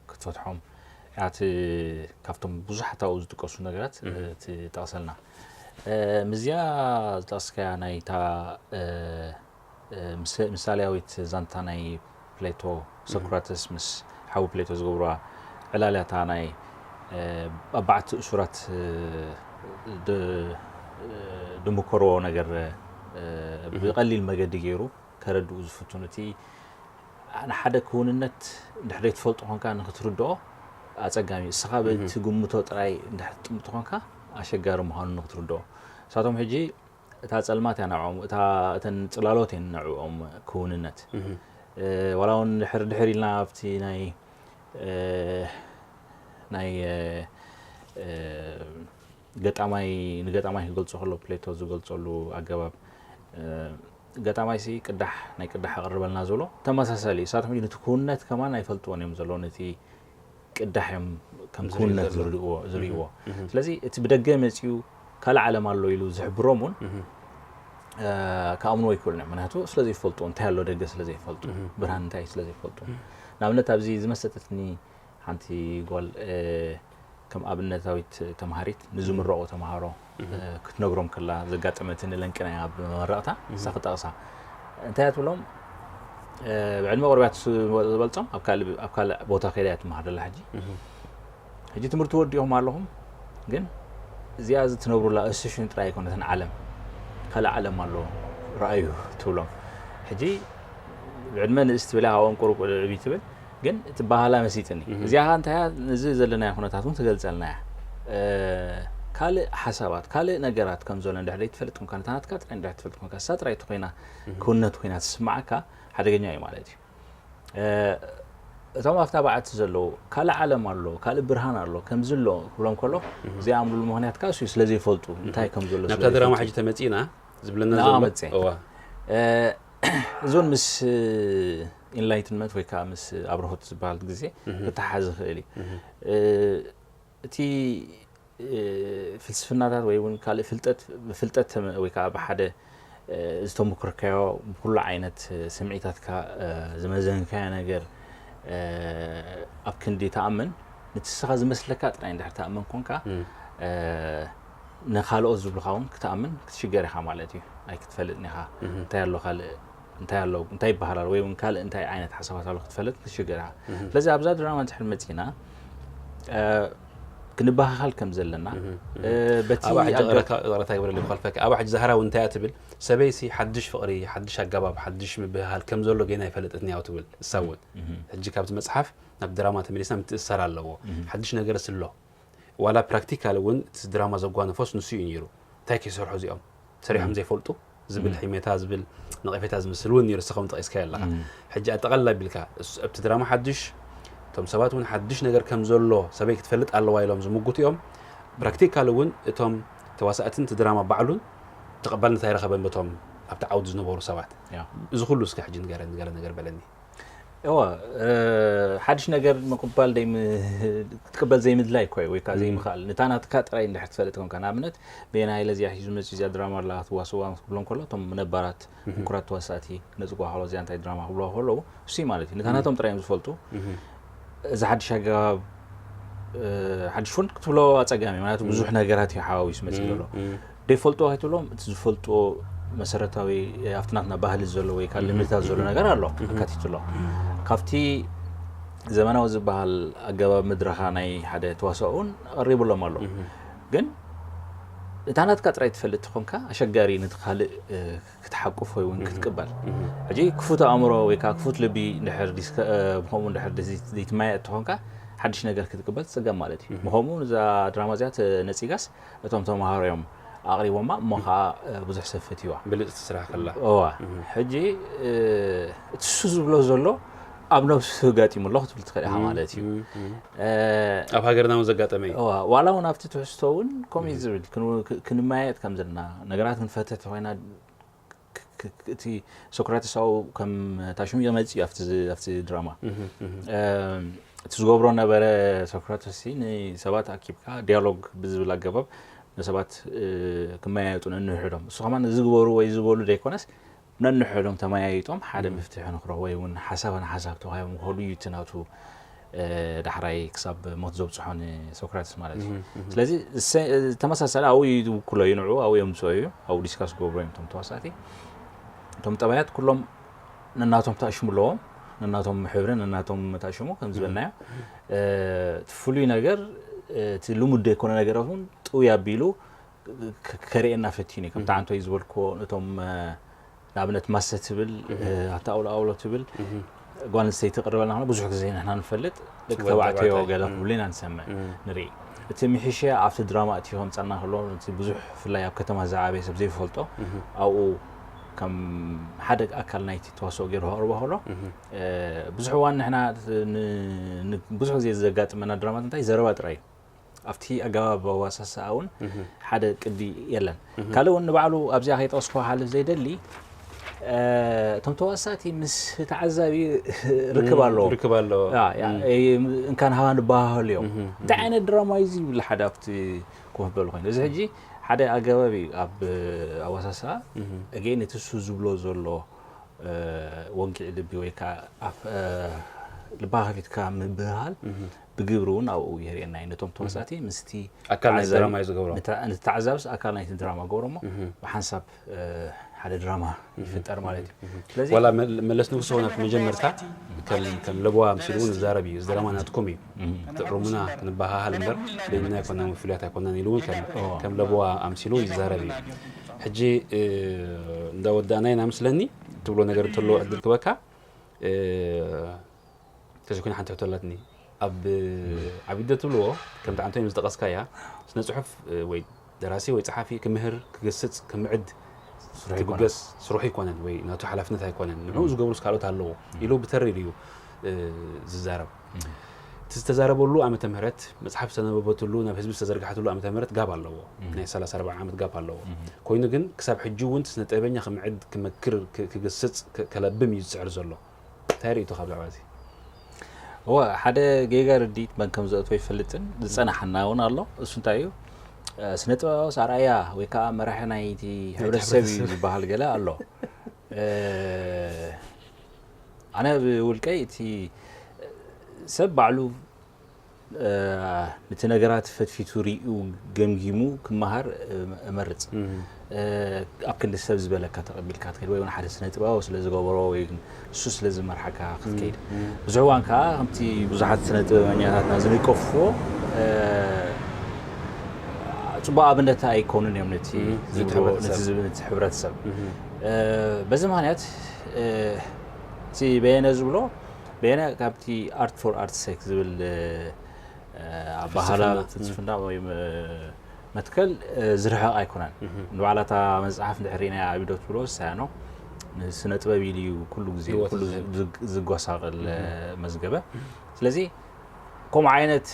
ክትፈትሖም ያቲ ካብቶም ብዙሓት ኣብኡ ዝጥቀሱ ነገራት ትጠቕሰልና። ምዝያ ዝጠቕስካያ ናይታ ምሳሌያዊት ዛንታ ናይ ፕሌቶ፣ ሶክራተስ ምስ ሓዊ ፕሌቶ ዝገብርዋ ዕላል እያ። እታ ናይ ኣብ በዓቲ እሱራት ድምከርዎ ነገር ብቐሊል መገዲ ገይሩ ከረድኡ ዝፍትኑ። እቲ ንሓደ ክውንነት እንድሕር ዘይትፈልጦ ኮንካ ንክትርድኦ ኣጸጋሚ እዩ። እስኻ በቲ ግምቶ ጥራይ እንድሕር ትጥምቶ ኮንካ ኣሸጋሪ ምዃኑ ንክትርድኦ። ንሳቶም ሕጂ እታ ጸልማት እያ ንዕኦም፣ እታ እተን ጽላሎት እየን ንዕኦም ክውንነት። ዋላ እውን ድሕር ድሕር ኢልና ኣብቲ ናይ ናይ ገጣማይ ንገጣማይ ክገልጾ ከሎ ፕሌቶ ዝገልጸሉ ኣገባብ ገጣማይ ሲ ቅዳሕ ናይ ቅዳሕ ኣቕርበልና ዝብሎ ተመሳሳሊ እዩ። ንሳቶም ሕጂ ነቲ ክውንነት ከማን ኣይፈልጥዎን እዮም ዘለዉ ነቲ ቅዳሕ እዮም ከም ክውንነት ዝርእዎ። ስለዚ እቲ ብደገ መጺኡ ካልእ ዓለም ኣሎ ኢሉ ዝሕብሮም እውን ክኣምንዎ ኣይክእሉን እዮም። ምክንያቱ ስለ ዘይፈልጡ፣ እንታይ ኣሎ ደገ ስለ ዘይፈልጡ፣ ብርሃን እንታይ ስለ ዘይፈልጡ። ንኣብነት ኣብዚ ዝመሰጠትኒ ሓንቲ ጓል ከም ኣብነታዊት ተምሃሪት ንዝምረቑ ተምሃሮ ክትነግሮም ከላ ዘጋጠመትኒ ለንቂ ናይ ኣብ መመረቕታ ንሳ ክጠቕሳ እንታይ እያ ትብሎም? ብዕድመ ቁሩብ እያ ዝበልጾም፣ ኣብ ካልእ ቦታ ከይዳ እያ ትመሃር ዘላ ሕጂ። ሕጂ ትምህርቲ ወዲእኹም ኣለኹም፣ ግን እዚኣ እዚ ትነብሩላ ስቴሽን ጥራይ ኣይኮነትን ዓለም፣ ካልእ ዓለም ኣሎ ረኣዩ ትብሎም። ሕጂ ብዕድመ ንእስ ትብል እያ፣ ካብኦም ቁሩብ ዕብይ ትብል፣ ግን እቲ ባህላ መሲጥኒ። እዚኣ ኸኣ እንታይ እያ? ነዚ ዘለናዮ ኩነታት እውን ትገልጸልና እያ። ካልእ ሓሳባት፣ ካልእ ነገራት ከም ዘሎ እንድሕር ዘይትፈልጥ ኮንካ፣ ነታ ናትካ ጥራይ እንድሕር ትፈልጥ ኮንካ፣ እሳ ጥራይ ኮይና ክውንነት ኮይና ትስምዓካ ሓደገኛ እዩ ማለት እዩ። እቶም ኣብታ በዓቲ ዘለዉ ካልእ ዓለም ኣሎ፣ ካልእ ብርሃን ኣሎ፣ ከምዚ ኣሎ ክብሎም ከሎ እዚኣ ኣምልሉ ምኽንያት ከኣ እሱ እዩ፣ ስለ ዘይፈልጡ እንታይ ከም ዘሎ ናብታ ድራማ ሕጂ ተመጺእና ዝብለና ዘሎ መጽእ እዋ እዞን ምስ ኢንላይትንመንት ወይ ከዓ ምስ ኣብርሆት ዝበሃል ግዜ ክተሓዝ ይኽእል እዩ። እቲ ፍልስፍናታት ወይ እውን ካልእ ፍልጠት ብፍልጠት ወይ ከዓ ብሓደ ዝተሞክርካዮ ብኩሉ ዓይነት ስምዒታትካ ዝመዘንካዮ ነገር ኣብ ክንዲ ተኣምን ነቲ ንስኻ ዝመስለካ ጥራይ እንድሕር ተኣምን ኮንካ ንኻልኦት ዝብሉኻ እውን ክትኣምን ክትሽገር ኢኻ ማለት እዩ። ኣይክትፈልጥን ኢኻ እንታይ ኣሎ ካልእ እንታይ ኣሎ እንታይ ይበሃል ኣሎ ወይ እውን ካልእ እንታይ ዓይነት ሓሳባት ኣሎ ክትፈልጥ ክትሽገር ኢኻ። ስለዚ ኣብዛ ድራማ እንድሕር መፂና ክንበሃሃል ከም ዘለና በቲ ይቅረታ ግበረለይ ክኸልፈካ። ኣብኣ ሕጂ ዛህራ እውን እንታይ እያ ትብል? ሰበይሲ ሓድሽ ፍቕሪ፣ ሓድሽ ኣገባብ፣ ሓድሽ ምብህሃል ከም ዘሎ ገና ኣይፈለጠትን እያ ትብል እሳ እውን። ሕጂ ካብቲ መፅሓፍ ናብ ድራማ ተመሊስና ምትእስሳር ኣለዎ። ሓድሽ ነገርስ ኣሎ። ዋላ ፕራክቲካል እውን እቲ ድራማ ዘጓነፎስ ንሱ እዩ ነይሩ። እንታይ ከይሰርሑ እዚኦም ሰሪሖም ዘይፈልጡ ዝብል ሒሜታ ዝብል ነቐፌታ ዝምስል እውን ነይሩ፣ እስኻ እውን ጠቒስካዮ ኣለኻ። ሕጂ ኣጠቓልላ ቢልካ ኣብቲ ድራማ ሓድሽ እቶም ሰባት እውን ሓድሽ ነገር ከም ዘሎ ሰበይ ክትፈልጥ ኣለዋ ኢሎም ዝምጉቱ እዮም። ፕራክቲካል እውን እቶም ተዋሳእትን እቲ ድራማ ባዕሉን ተቐባልነት ኣይረኸበን በቶም ኣብቲ ዓውዲ ዝነበሩ ሰባት። እዚ ኩሉ እስከ ሕጂ ንገረኒ ገለ ነገር በለኒ። እወ ሓድሽ ነገር ምቕባል ክትቅበል ዘይምድላይ እኮ እዩ ወይ ከዓ ዘይምኽኣል። ነታ ናትካ ጥራይ እንድሕር ትፈልጥ ኮንካ፣ ንኣብነት በየናይ ኢለ እዚኣ ሒዙ መፂኡ እዚኣ ድራማ ኣላ ክትዋስዋ ክብሎም ከሎ እቶም ነባራት ምኩራት ተዋሳእቲ ክነፅግዋ ከሎ እዚኣ እንታይ ድራማ ክብልዋ ከለዉ እሱይ ማለት እዩ። ነታ ናቶም ጥራይ እዮም ዝፈልጡ። እዚ ሓድሽ ኣገባብ ሓድሽ እውን ክትብሎ ኣፀጋሚ፣ ምክንያቱ ብዙሕ ነገራት እዩ ሓዋዊሱ መፅእ ዘሎ። ዘይፈልጥዎ ከይትብሎም፣ እቲ ዝፈልጥዎ መሰረታዊ ኣብቲ ናትና ባህሊ ዘሎ ወይ ከዓ ልምድታት ዘሎ ነገር ኣሎ ኣካቲቱ ኣሎ። ካብቲ ዘመናዊ ዝበሃል ኣገባብ ምድረኻ ናይ ሓደ ተዋሳኦ እውን ቀሪቡሎም ኣሎ። ግን እታ ናትካ ጥራይ ትፈልጥ ተኾንካ ኣሸጋሪ ነቲ ካልእ ክትሓቁፍ ወይ እውን ክትቅበል። ሕጂ ክፉት ኣእምሮ ወይ ከዓ ክፉት ልቢ ድሕር ከምኡ ድሕር ዘይትማየ ተኾንካ ሓድሽ ነገር ክትቅበል ትፅገም ማለት እዩ። ብኸምኡ እዛ ድራማ እዚኣ ነፂጋስ እቶም ተምሃሮ እዮም ኣቕሪቦማ እሞ ከዓ ብዙሕ ሰብ ፈትይዋ። ብልፅቲ ስራሕ ከላ እዋ ሕጂ እቲ እሱ ዝብሎ ዘሎ ኣብ ነብሱ ኣጋጢሙ ኣሎ ክትብል ትኽእል ኢኻ ማለት እዩ። ኣብ ሃገርና እውን ዘጋጠመ እዩ። ዋላ እውን ኣብቲ ትሕዝቶ እውን ከምኡ እዩ ዝብል ክንመያየጥ ከም ዘለና ነገራት ክንፈትሕ ተኮይና እቲ ሶክራተስ ኣብኡ ከም ታሽሙ ይመፅእ እዩ ኣብቲ ድራማ። እቲ ዝገብሮ ነበረ ሶክራተስ ንሰባት ኣኪብካ ዲያሎግ ብዝብል ኣገባብ ንሰባት ክመያየጡ ነንሕዶም እሱ ከማን እዚ ግበሩ ወይ ዝበሉ ዘይኮነስ ነንሕዶም ተመያይጦም ሓደ መፍትሒ ንክረኽቡ ወይ እውን ሓሳብ ንሓሳብ ተዋሂቦም ክኸዱ እዩ እቲ ናቱ ዳሕራይ ክሳብ ሞት ዘብፅሖ ንሶክራተስ ማለት እዩ። ስለዚ ተመሳሳሊ ኣብኡ ይውክሎ እዩ፣ ንዕኡ ኣብኡ የምፅኦ እዩ፣ ኣብኡ ዲስካስ ክገብሮ እዮም እቶም ተዋሳእቲ። እቶም ጠባያት ኩሎም ነናቶም ታሽሙ ኣለዎም፣ ነናቶም ሕብሪ ነናቶም ታሽሙ ከም ዝበልናዮ እቲ ፍሉይ ነገር እቲ ልሙድ ዘይኮነ ነገራት እውን ጥውይ ኣቢሉ ከርእየና ፈቲኑ እዩ። ከምቲ ዓንቶይ ዝበልክዎ ነቶም ንኣብነት ማሰ ትብል ኣታ ኣውሎ ኣውሎ ትብል ጓል ኣንስተይቲ ቅርበልና ከሎ ብዙሕ ግዜ ንሕና ንፈልጥ ደቂ ተባዕትዮ ገለ ክብሉ ኢና ንሰምዕ ንርኢ። እቲ ምሒሸ ኣብቲ ድራማ እቲ ከምፀልና ከሎ እቲ ብዙሕ ብፍላይ ኣብ ከተማ ዝዓበየ ሰብ ዘይፈልጦ ኣብኡ ከም ሓደ ኣካል ናይቲ ተዋስኦ ገይሩ ከቕርቦ ከሎ ብዙሕ እዋን ንሕና ብዙሕ ግዜ ዘጋጥመና ድራማት እንታይ ዘረባ ጥራይ እዩ። ኣብቲ ኣገባብ ኣዋሳስኣ እውን ሓደ ቅዲ የለን። ካልእ እውን ንባዕሉ ኣብዚኣ ከይጠቐስኩ ክሓልፍ ዘይደሊ እቶም ተዋሳእቲ ምስ ተዓዛቢ ርክብ ኣለዎ። ርክብ ኣለዎ። እንካን ሃባን ይበሃሃሉ እዮም። እንታይ ዓይነት ድራማ እዩ እዚ ይብል ሓደ ኣብቲ ኮፍ በሉ ኮይኑ እዚ ሕጂ ሓደ ኣገባብ እዩ ኣብ ኣዋሳስኣ። ኣገይን እቲ እሱ ዝብሎ ዘሎ ወግዒ ልቢ ወይ ከዓ ልባ ከፊትካ ምብህሃል ብግብሪ እውን ኣብኡ የርእየና እዩ። ነቶም ተዋሳእቲ ምስቲ ኣካል ናይ ድራማ እዩ ዝገብሮ። ንተዓዛብስ ኣካል ናይቲ ድራማ ገብሮ እሞ ብሓንሳብ ሓደ ድራማ ይፍጠር ማለት እዩ። ስለዚ ዋላ መለስ ንጉሰ እውን ኣብቲ መጀመርታ ከም ለበዋ ኣምሲሉ እውን ይዛረብ እዩ። እዚ ድራማ ናትኩም እዩ፣ ትእርሙና ክንበሃሃል እምበር በይንና ኣይኮናን፣ ፍሉያት ኣይኮናን ኢሉ እውን ከም ለበዋ ኣምሲሉ ይዛረብ እዩ። ሕጂ እንዳወዳእና ኢና ምስለኒ ትብሎ ነገር እንተሎ ዕድል ክበካ ተዘኮይና ሓንቲ ሕቶ ኣላትኒ። ኣብ ዓቢደ ትብልዎ ከምቲ ዓንቶ እዮም ዝጠቐስካያ ስነ ጽሑፍ ወይ ደራሲ ወይ ጸሓፊ ክምህር ክገስጽ ክምዕድ ክብገስ ስርሑ ይኮነን ወይ ናቱ ሓላፍነት ኣይኮነን። ንዕኡ ዝገብሩስ ካልኦት ኣለዎ ኢሉ ብተሪር እዩ ዝዛረብ። እቲ ዝተዛረበሉ ዓመተ ምህረት መጽሓፍ ዝተነበበትሉ ናብ ህዝቢ ዝተዘርግሓትሉ ዓመተ ምህረት ጋብ ኣለዎ። ናይ ሰላሳ ኣርባዓ ዓመት ጋብ ኣለዎ። ኮይኑ ግን ክሳብ ሕጂ እውን ስነ ጥበበኛ ክምዕድ ክመክር ክገስጽ ከለብም እዩ ዝጽዕር ዘሎ። እንታይ ርእይቶ ካብ ዛዕባ እዚ? እወ ሓደ ጌጋ ርድኢት መን ከም ዘእትዎ ይፈልጥን ዝጸናሓና እውን ኣሎ። እሱ እንታይ እዩ? ስነ ጥበባዊ ኣርኣያ ወይ ከዓ መራሒ ናይቲ ሕብረተሰብ እዩ ዝበሃል ገለ ኣሎ። ኣነ ብውልቀይ እቲ ሰብ ባዕሉ ነቲ ነገራት ፈትፊቱ ሪኡ ገምጊሙ ክመሃር እመርፅ። ኣብ ክንዲ ሰብ ዝበለካ ተቐቢልካ ትከይድ ወይ እውን ሓደ ስነ ጥበባዊ ስለ ዝገበሮ ወይ እሱ ስለ ዝመርሓካ ክትከይድ። ብዙሕ እዋን ከዓ ከምቲ ብዙሓት ስነ ጥበበኛታትና ዝንቀፍዎ ፅቡቅ ኣብነት ኣይኮኑን እዮም ነቲ ህብረተሰብ። በዚ ምክንያት እቲ በየነ ዝብሎ በየነ ካብቲ art for art's sake ዝብል ኣባህላ ፍልስፍና። ፍልስፍና ወይ መትከል ዝርሕቕ ኣይኮነን። ንባዕላታ መፅሓፍ እንድሕር ርኢናያ ኣብ ኢዶ ትብሎ ሳያኖ ንስነ ጥበብ ኢሉ እዩ ኩሉ ግዜ ኩሉ ዝጎሳቐል መዝገበ። ስለዚ ከምኡ ዓይነት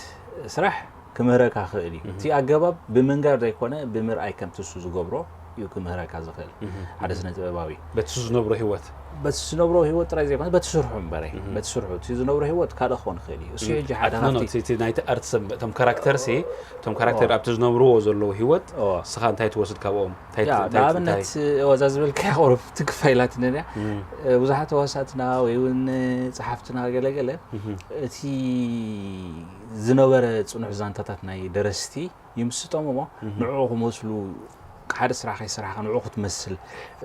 ስራሕ ክምህረካ ክእል እዩ። እቲ ኣገባብ ብምንጋር ዘይኮነ ብምርኣይ ከምቲ እሱ ዝገብሮ እዩ ክምህረካ ዝኽእል ሓደ ስነ ጥበባዊ። በቲ ዝነብሮ ህይወት በቲ ዝነብሮ ህይወት ጥራይ ዘይኮነ በቲ ስርሑ እምበረ በቲ ስርሑ እቲ ዝነብሮ ህይወት ካልእ ክኾን ይኽእል እዩ። እሱ ሕጂ ሓደ ኖ፣ ኖ፣ ካብቲ እቲ እቲ ናይቲ ኣርት ሰብ እቶም ካራክተር ሲ እቶም ካራክተር ኣብቲ ዝነብርዎ ዘለዉ ህይወት ኦ። ስኻ እንታይ ትወስድ ካብኦም እንታይ ያ እንታይ- ንኣብነት እንታይ- እዛ ዝበልካያ ቁሩብ ትክፋ ኢላትኒ እያ። ብዙሓት ተዋሳእትና ወይ እውን ጸሓፍትና ገለገለ እቲ ዝነበረ ጽኑሕ ዛንታታት ናይ ደረስቲ ይምስጦም እሞ ንዕኡ ክመስሉ ሓደ ስራሕ ከይሰራሕካ ንዕኡ ክትመስል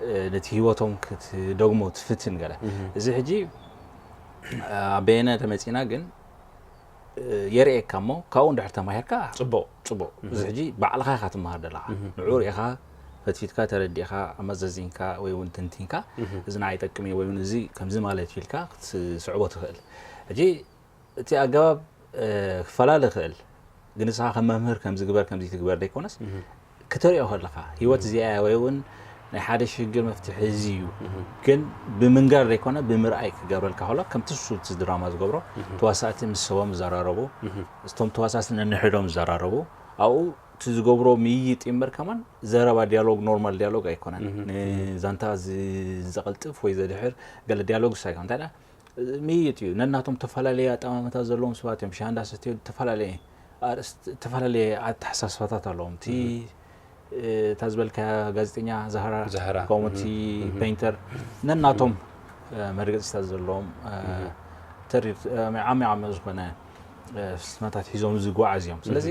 እ፣ ነቲ ህይወቶም ክትደግሞ ትፍትን ገለ እዚ ሕጂ እ፣ ኣብ በየነ ተመጺና ግን እ፣ የርእየካ እሞ ካብኡ እንድሕር ተማሂርካ ጽቡቕ ጽቡቕ እዚ ሕጂ ባዕልኻ ኢኻ ትመሃር ዘለኻ ንዑ ርኢኻ ፈትፊትካ ተረዲእካ ኣመዛዚንካ ወይ እውን ትንቲንካ እዚ ንዓይ ይጠቅም እዩ ወይ እውን እዚ ከምዚ ማለት እዩ ኢልካ ክትስዕቦ ትኽእል። ሕጂ እቲ ኣገባብ እ፣ ክፈላለ ይኽእል ግን ንስኻ ከም መምህር ከምዚ ግበር ከምዚ ትግበር ዘይኮነስ ክተሪኦ ከለኻ ህይወት እዚኣ እያ ወይ እውን ናይ ሓደ ሽግር መፍትሒ እዚ እዩ ግን ብምንጋር ዘይኮነ ብምርኣይ ክገብረልካ ከሎ ከምቲ እሱ እቲ ድራማ ዝገብሮ ተዋሳእቲ ምስ ሰቦም ዝዘራረቡ እቶም ተዋሳእቲ ነንሕዶም ዝዘራረቡ ኣብኡ እቲ ዝገብሮ ምይይጥ እዩ እምበር ከማን ዘረባ ዲያሎግ ኖርማል ዲያሎግ ኣይኮነን ንዛንታ ዝ- ዘቐልጥፍ ወይ ዘድሕር ገለ ዲያሎግ ሳይኮን እንታይ ደኣ ምይይጥ እዩ ነናቶም ተፈላለየ ኣጠማምታ ዘለዎም ሰባት እዮም ሻሃ እንዳሰተዩ ዝተፈላለየ ኣርእስቲ- ዝተፈላለየ ኣተሓሳስባታት ኣለዎም እቲ እ፣ እታ ዝበልካ ጋዜጠኛ ዛህራ ዛህራ፣ ከምኡቲ ፔይንተር ነናቶም እ፣ መርገፂታት ዘለዎም እ፣ ተሪር እ፣ ዓሚ ዓሚ ዝኾነ እ፣ ፍልስፍናታት ሒዞም ዝጓዓዝ እዮም ስለዚ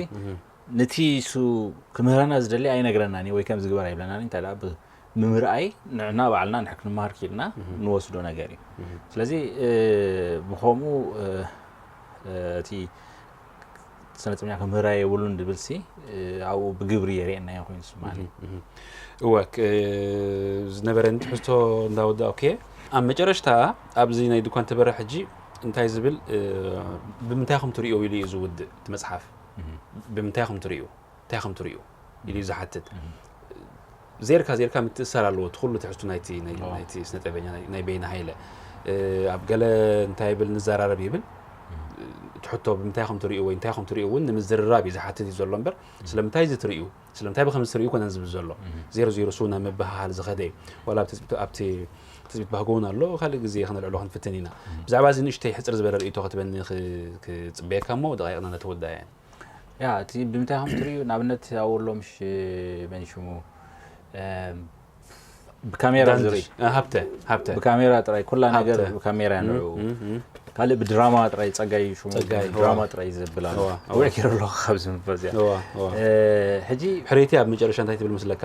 ነቲ እሱ ክምህረና ዝደሊ ኣይነግረናን እዩ ወይ ከም ዝግበር ኣይብለናን እንታይ ደኣ ብ- ብምርኣይ ንዕና ባዕልና ንሕ ክንመሃር ኪድና ንወስዶ ነገር እዩ ስለዚ እ፣ ብኸምኡ እ፣ እ፣ እቲ ስነ ጥበኛ ክምህራ የብሉን ድብል ሲ እ፣ ኣብኡ ብግብሪ የርእየና እዩ ኮይኑ ስማኒ እወ ክ- ዝነበረኒ ትሕዝቶ እንዳወዳእኩ እየ ኣብ መጨረሽታ ኣብዚ ናይ ድኳን ተበረ ሕጂ እንታይ ዝብል እ፣ ብምንታይ ከም ትሪኦ ኢሉ እዩ ዝውድእ እቲ መፅሓፍ ብምንታይ ከም ትሪኡ እንታይ ከም ትሪኡ ኢሉ እዩ ዝሓትት ዜርካ ዜርካ ምትእሳር ኣለዎ እቲ ኩሉ ትሕዝቱ ናይቲ ናይ- ናይቲ ስነጠበኛ ናይ- ናይ በይነ ሃይለ እ፣ ኣብ ገለ እንታይ ይብል ንዘራረብ ይብል እቲ ሕቶ ብምንታይ ከም ትሪኡ ወይ እንታይ ከም ትሪኡ እውን ንምዝርራብ እዩ ዝሓትት እዩ ዘሎ እምበር ስለምንታይ እዚ ትሪኡ ስለምንታይ ብከምዚ ትሪኡ ኮነን ዝብል ዘሎ ዜሮ ዜሮ ሱ ናብ ምብሃሃል ዝኸደ እዩ ዋላ ኣብቲ ትፅቢት- ኣብቲ ትፅቢት ባህጎ እውን ኣሎ ካልእ ግዜ ክነልዕሎ ክንፍትን ኢና ብዛዕባ እዚ ንእሽተይ ሕፅር ዝበለ ርእይቶ ክትበኒ ክ- ክፅበየካ እሞ ደቂቕና ነተወዳእየን ያ እቲ ብምንታይ ከም ትሪኡ ንኣብነት ኣብኡ ኣሎ ምሽ መን ሽሙ እም፣ ብካሜራ ዝርኢ ዳንድሽ እ፣ ሃብተ ሃብተ ብካሜራ ጥራይ ኩላ ነገር ሃብተ። ብካሜራ እያ ንዕኡ እም፣ እም። ካልእ ብድራማ ጥራይ ጸጋይ ሽሙ ጸጋይ፣ ድራማ እዋ። ጥራይ ዘብል ኣሎ እዋ፣ እዋ። ውዕ ገይሩ ኣለኹ ካብዚ መንፈስ እያ እዋ፣ እዋ። እ፣ ሕጂ ሕርይቲ ኣብ መጨረሻ እንታይ ትብል መስለካ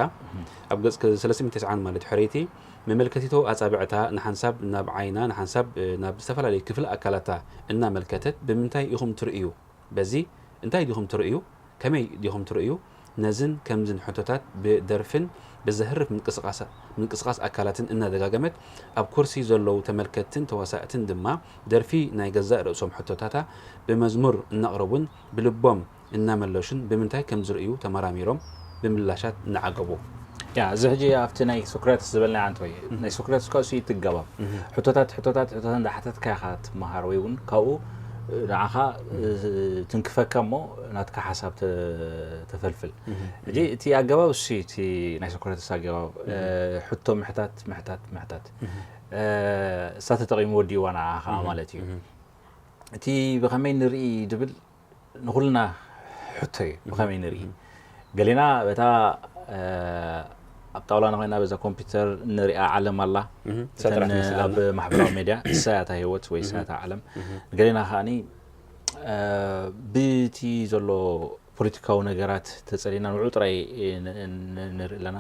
ኣብ ገጽ ሰለስተ ሚእቲ ተስዓን ማለት እዩ ሕርይቲ መመልከቲቶ ኣጻብዕታ ንሓንሳብ ናብ ዓይና ንሓንሳብ እ፣ ናብ ዝተፈላለዩ ክፍሊ ኣካላታ እናመልከተት ብምንታይ ኢኹም ትርእዩ በዚ እንታይ ዲኹም ትርእዩ ከመይ ዲኹም ትርእዩ ነዝን ከምዝን ሕቶታት ብደርፍን ብዘህርፍ ምንቅስቃስ ኣካላትን እናደጋገመት ኣብ ኮርሲ ዘለዉ ተመልከትትን ተዋሳእትን ድማ ደርፊ ናይ ገዛእ ርእሶም ሕቶታታ ብመዝሙር እናቕረቡን ብልቦም እናመለሹን ብምንታይ ከም ዝርእዩ ተመራሚሮም ብምላሻት እናዓገቡ። ያ እዚ ሕጂ ኣብቲ ናይ ሶክራተስ ዝበልናዮ ኣንተ ወይ ናይ ሶክራተስ እኳ እሱ ይትገባብ ሕቶታት ሕቶታት ሕቶታት እንዳሓተትካ ኢኻ ትመሃር ወይ እውን ካብኡ ንዓኻ ትንክፈካ እሞ ናትካ ሓሳብ ተፈልፍል ሕጂ እቲ ኣገባብ እሱ እቲ ናይ ሶክራተስ ኣገባብ ሕቶ ምሕታት ምሕታት ምሕታት እሳ ተጠቒሙ ወዲዋ ንዓኻ ማለት እዩ እቲ ብኸመይ ንርኢ ድብል ንኹልና ሕቶ እዩ ብኸመይ ንርኢ ገሌና በታ ኣብ ጣውላና ኮይና በዛ ኮምፒውተር ንሪኣ ዓለም ኣላ ኣብ ማሕበራዊ ሜድያ እሳያታ ህይወት ወይ እሳያታ ዓለም ገሌና ከዓኒ ብቲ ዘሎ ፖለቲካዊ ነገራት ተፀሊና ንዑ ጥራይ ንርኢ ኣለና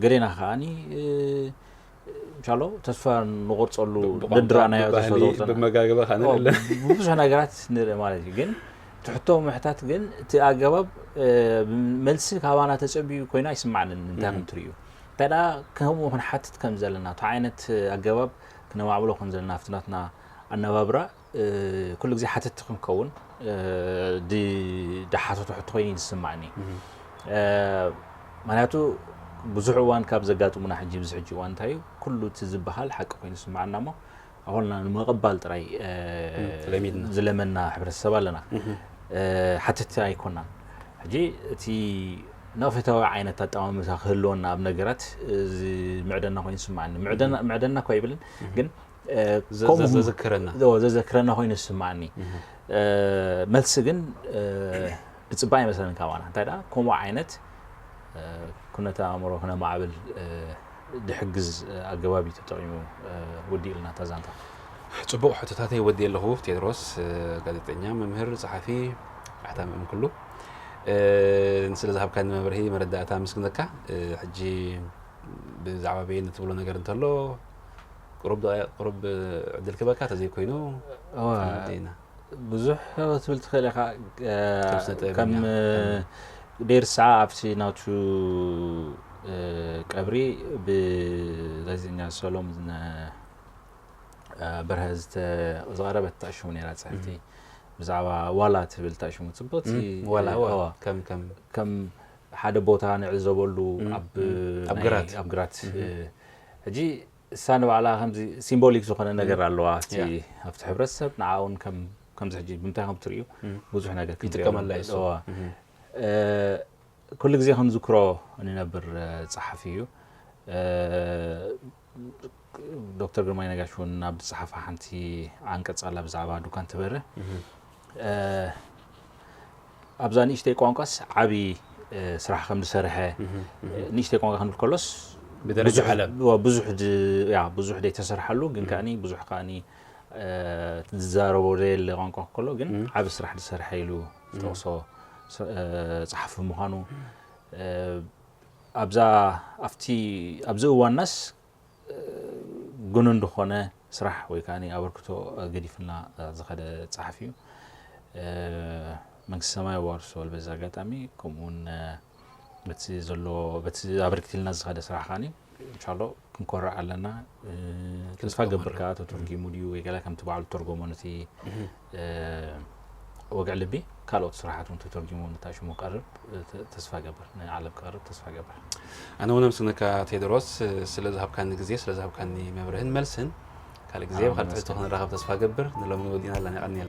ገሌና ከዓኒ እንሻሎ ተስፋ ንቆርፀሉ ደድራናዮ ተስፋ ዘውፅና ብመጋገበ ካነ ብዙሕ ነገራት ንርኢ ማለት እዩ ግን ትሕቶ ምሕታት ግን እቲ ኣገባብ መልሲ ካባና ተፀቢዩ ኮይኑ ኣይስማዕንን እንታይ ከም ትርእዩ እንታይ ደኣ ከምኡ ክንሓትት ከም ዘለና እቲ ዓይነት ኣገባብ ክነማዕብሎ ከም ዘለና ኣብቲ ናትና ኣነባብራ ኩሉ ግዜ ሓተቲ ክንከውን ድሓተቱ ሕቶ ኮይኑ ዝስማዕኒ ምክንያቱ ብዙሕ እዋን ካብ ዘጋጥሙና ሕጂ ብዚ ሕጂ እዋን እንታይ እዩ ኩሉ እቲ ዝበሃል ሓቂ ኮይኑ ዝስማዓና እሞ ኣኮልና ንምቕባል ጥራይ ዝለመና ሕብረተሰብ ኣለና ሓተቲ ኣይኮናን ሕጂ እቲ ነቕፌታዊ ዓይነት ኣጠማምታ ክህልወና ኣብ ነገራት እዚ ምዕደና ኮይኑ ይስምዓኒ። ምዕደና እኳ ይብልን ግን ዘዘክረና ዘዘክረና ኮይኑ ይስምዓኒ። መልሲ ግን ብፅባይ ይመስለኒ ካባና እንታይ ደኣ ከምኡ ዓይነት ኩነተ ኣእምሮ ክነማዕብል ድሕግዝ ኣገባብ እዩ ተጠቂሙ። ውዲ ኢልና እታ ዛንታ። ፅቡቕ ሕቶታተይ ወዲ ኣለኹ። ቴድሮስ ጋዜጠኛ፣ መምህር፣ ፀሓፊ፣ ኣሕታሚ እምክሉ ስለ ዝሃብካኒ መብርሂ መረዳእታ ምስግነካ። ሕጂ ብዛዕባ በየን ትብሎ ነገር እንተሎ ቁሩብ ዕድል ክበካ ተዘይኮይኑ ኢና ብዙሕ ክትብል ትኽእል ኢኻ። ከም ደርሳ ኣብቲ ናቱ ቀብሪ ብጋዜጠኛ ሰሎም በርሀ ዝቐረበት ታሽሙ ነራ ፅሕፍቲ ብዛዕባ ዋላ ትብል ታሽሙ ፅቡቅቲ ዋላ ከም ከም ሓደ ቦታ ንዕዘበሉ ኣብ ግራት ሕጂ እሳ ንባዕላ ከምዚ ሲምቦሊክ ዝኾነ ነገር ኣለዋ ኣብቲ ሕብረተሰብ ንዓውን ከምዚ ሕጂ ብምንታይ ከም ትርእዩ ብዙሕ ነገር ይጥቀመላ ኩሉ ግዜ ክንዝክሮ ንነብር ፀሓፊ እዩ። ዶክተር ግርማይ ነጋሽ እውን ናብ ዝፀሓፋ ሓንቲ ዓንቀፅ ኣላ ብዛዕባ ዱካን ትበርህ ኣብዛ ንእሽተይ ቋንቋስ ዓብዪ ስራሕ ከም ዝሰርሐ ንእሽተይ ቋንቋ ክንብል ከሎስ ብዙሕ ዘይተሰርሓሉ ግን ከዓኒ ብዙሕ ከዓኒ ዝዛረቦ ዘየለ ቋንቋ ከሎ ግን ዓቢ ስራሕ ዝሰርሐ ኢሉ ዝጠቕሶ ፀሓፊ ምዃኑ ኣብዛ ኣብቲ ኣብዚ እዋናስ ግኑን ዝኾነ ስራሕ ወይ ከዓ ኣበርክቶ ገዲፍልና ዝኸደ ፀሓፊ እዩ። መንግስቲ ሰማይ የዋርሶ በዚ ኣጋጣሚ ከምኡውን በቲ ዘሎ በቲ ኣበርክትልና ዝኸደ ስራሕ ከዓኒ እንሻሎ ክንኮርዕ ኣለና። ተስፋ ገብር ከዓ ተተርጊሙ ድዩ ወይ ገለ ከምቲ ባዕሉ ተርጎሞ ነቲ ወግዒ ልቢ ካልኦት ስራሓት እውን ተተርጊሙ ንታሽሙ ቀርብ ተስፋ ገብር ንዓለም ቀርብ ተስፋ ገብር። ኣነ እውን ኣመስግነካ ቴድሮስ ስለ ዝሃብካኒ ግዜ ስለ ዝሃብካኒ መብርህን መልስን ካልእ ግዜ ብካልእ ትሕዝቶ ክንራኸብ ተስፋ ገብር። ንሎሚ ወዲእና ኣለና። የቐንየልና።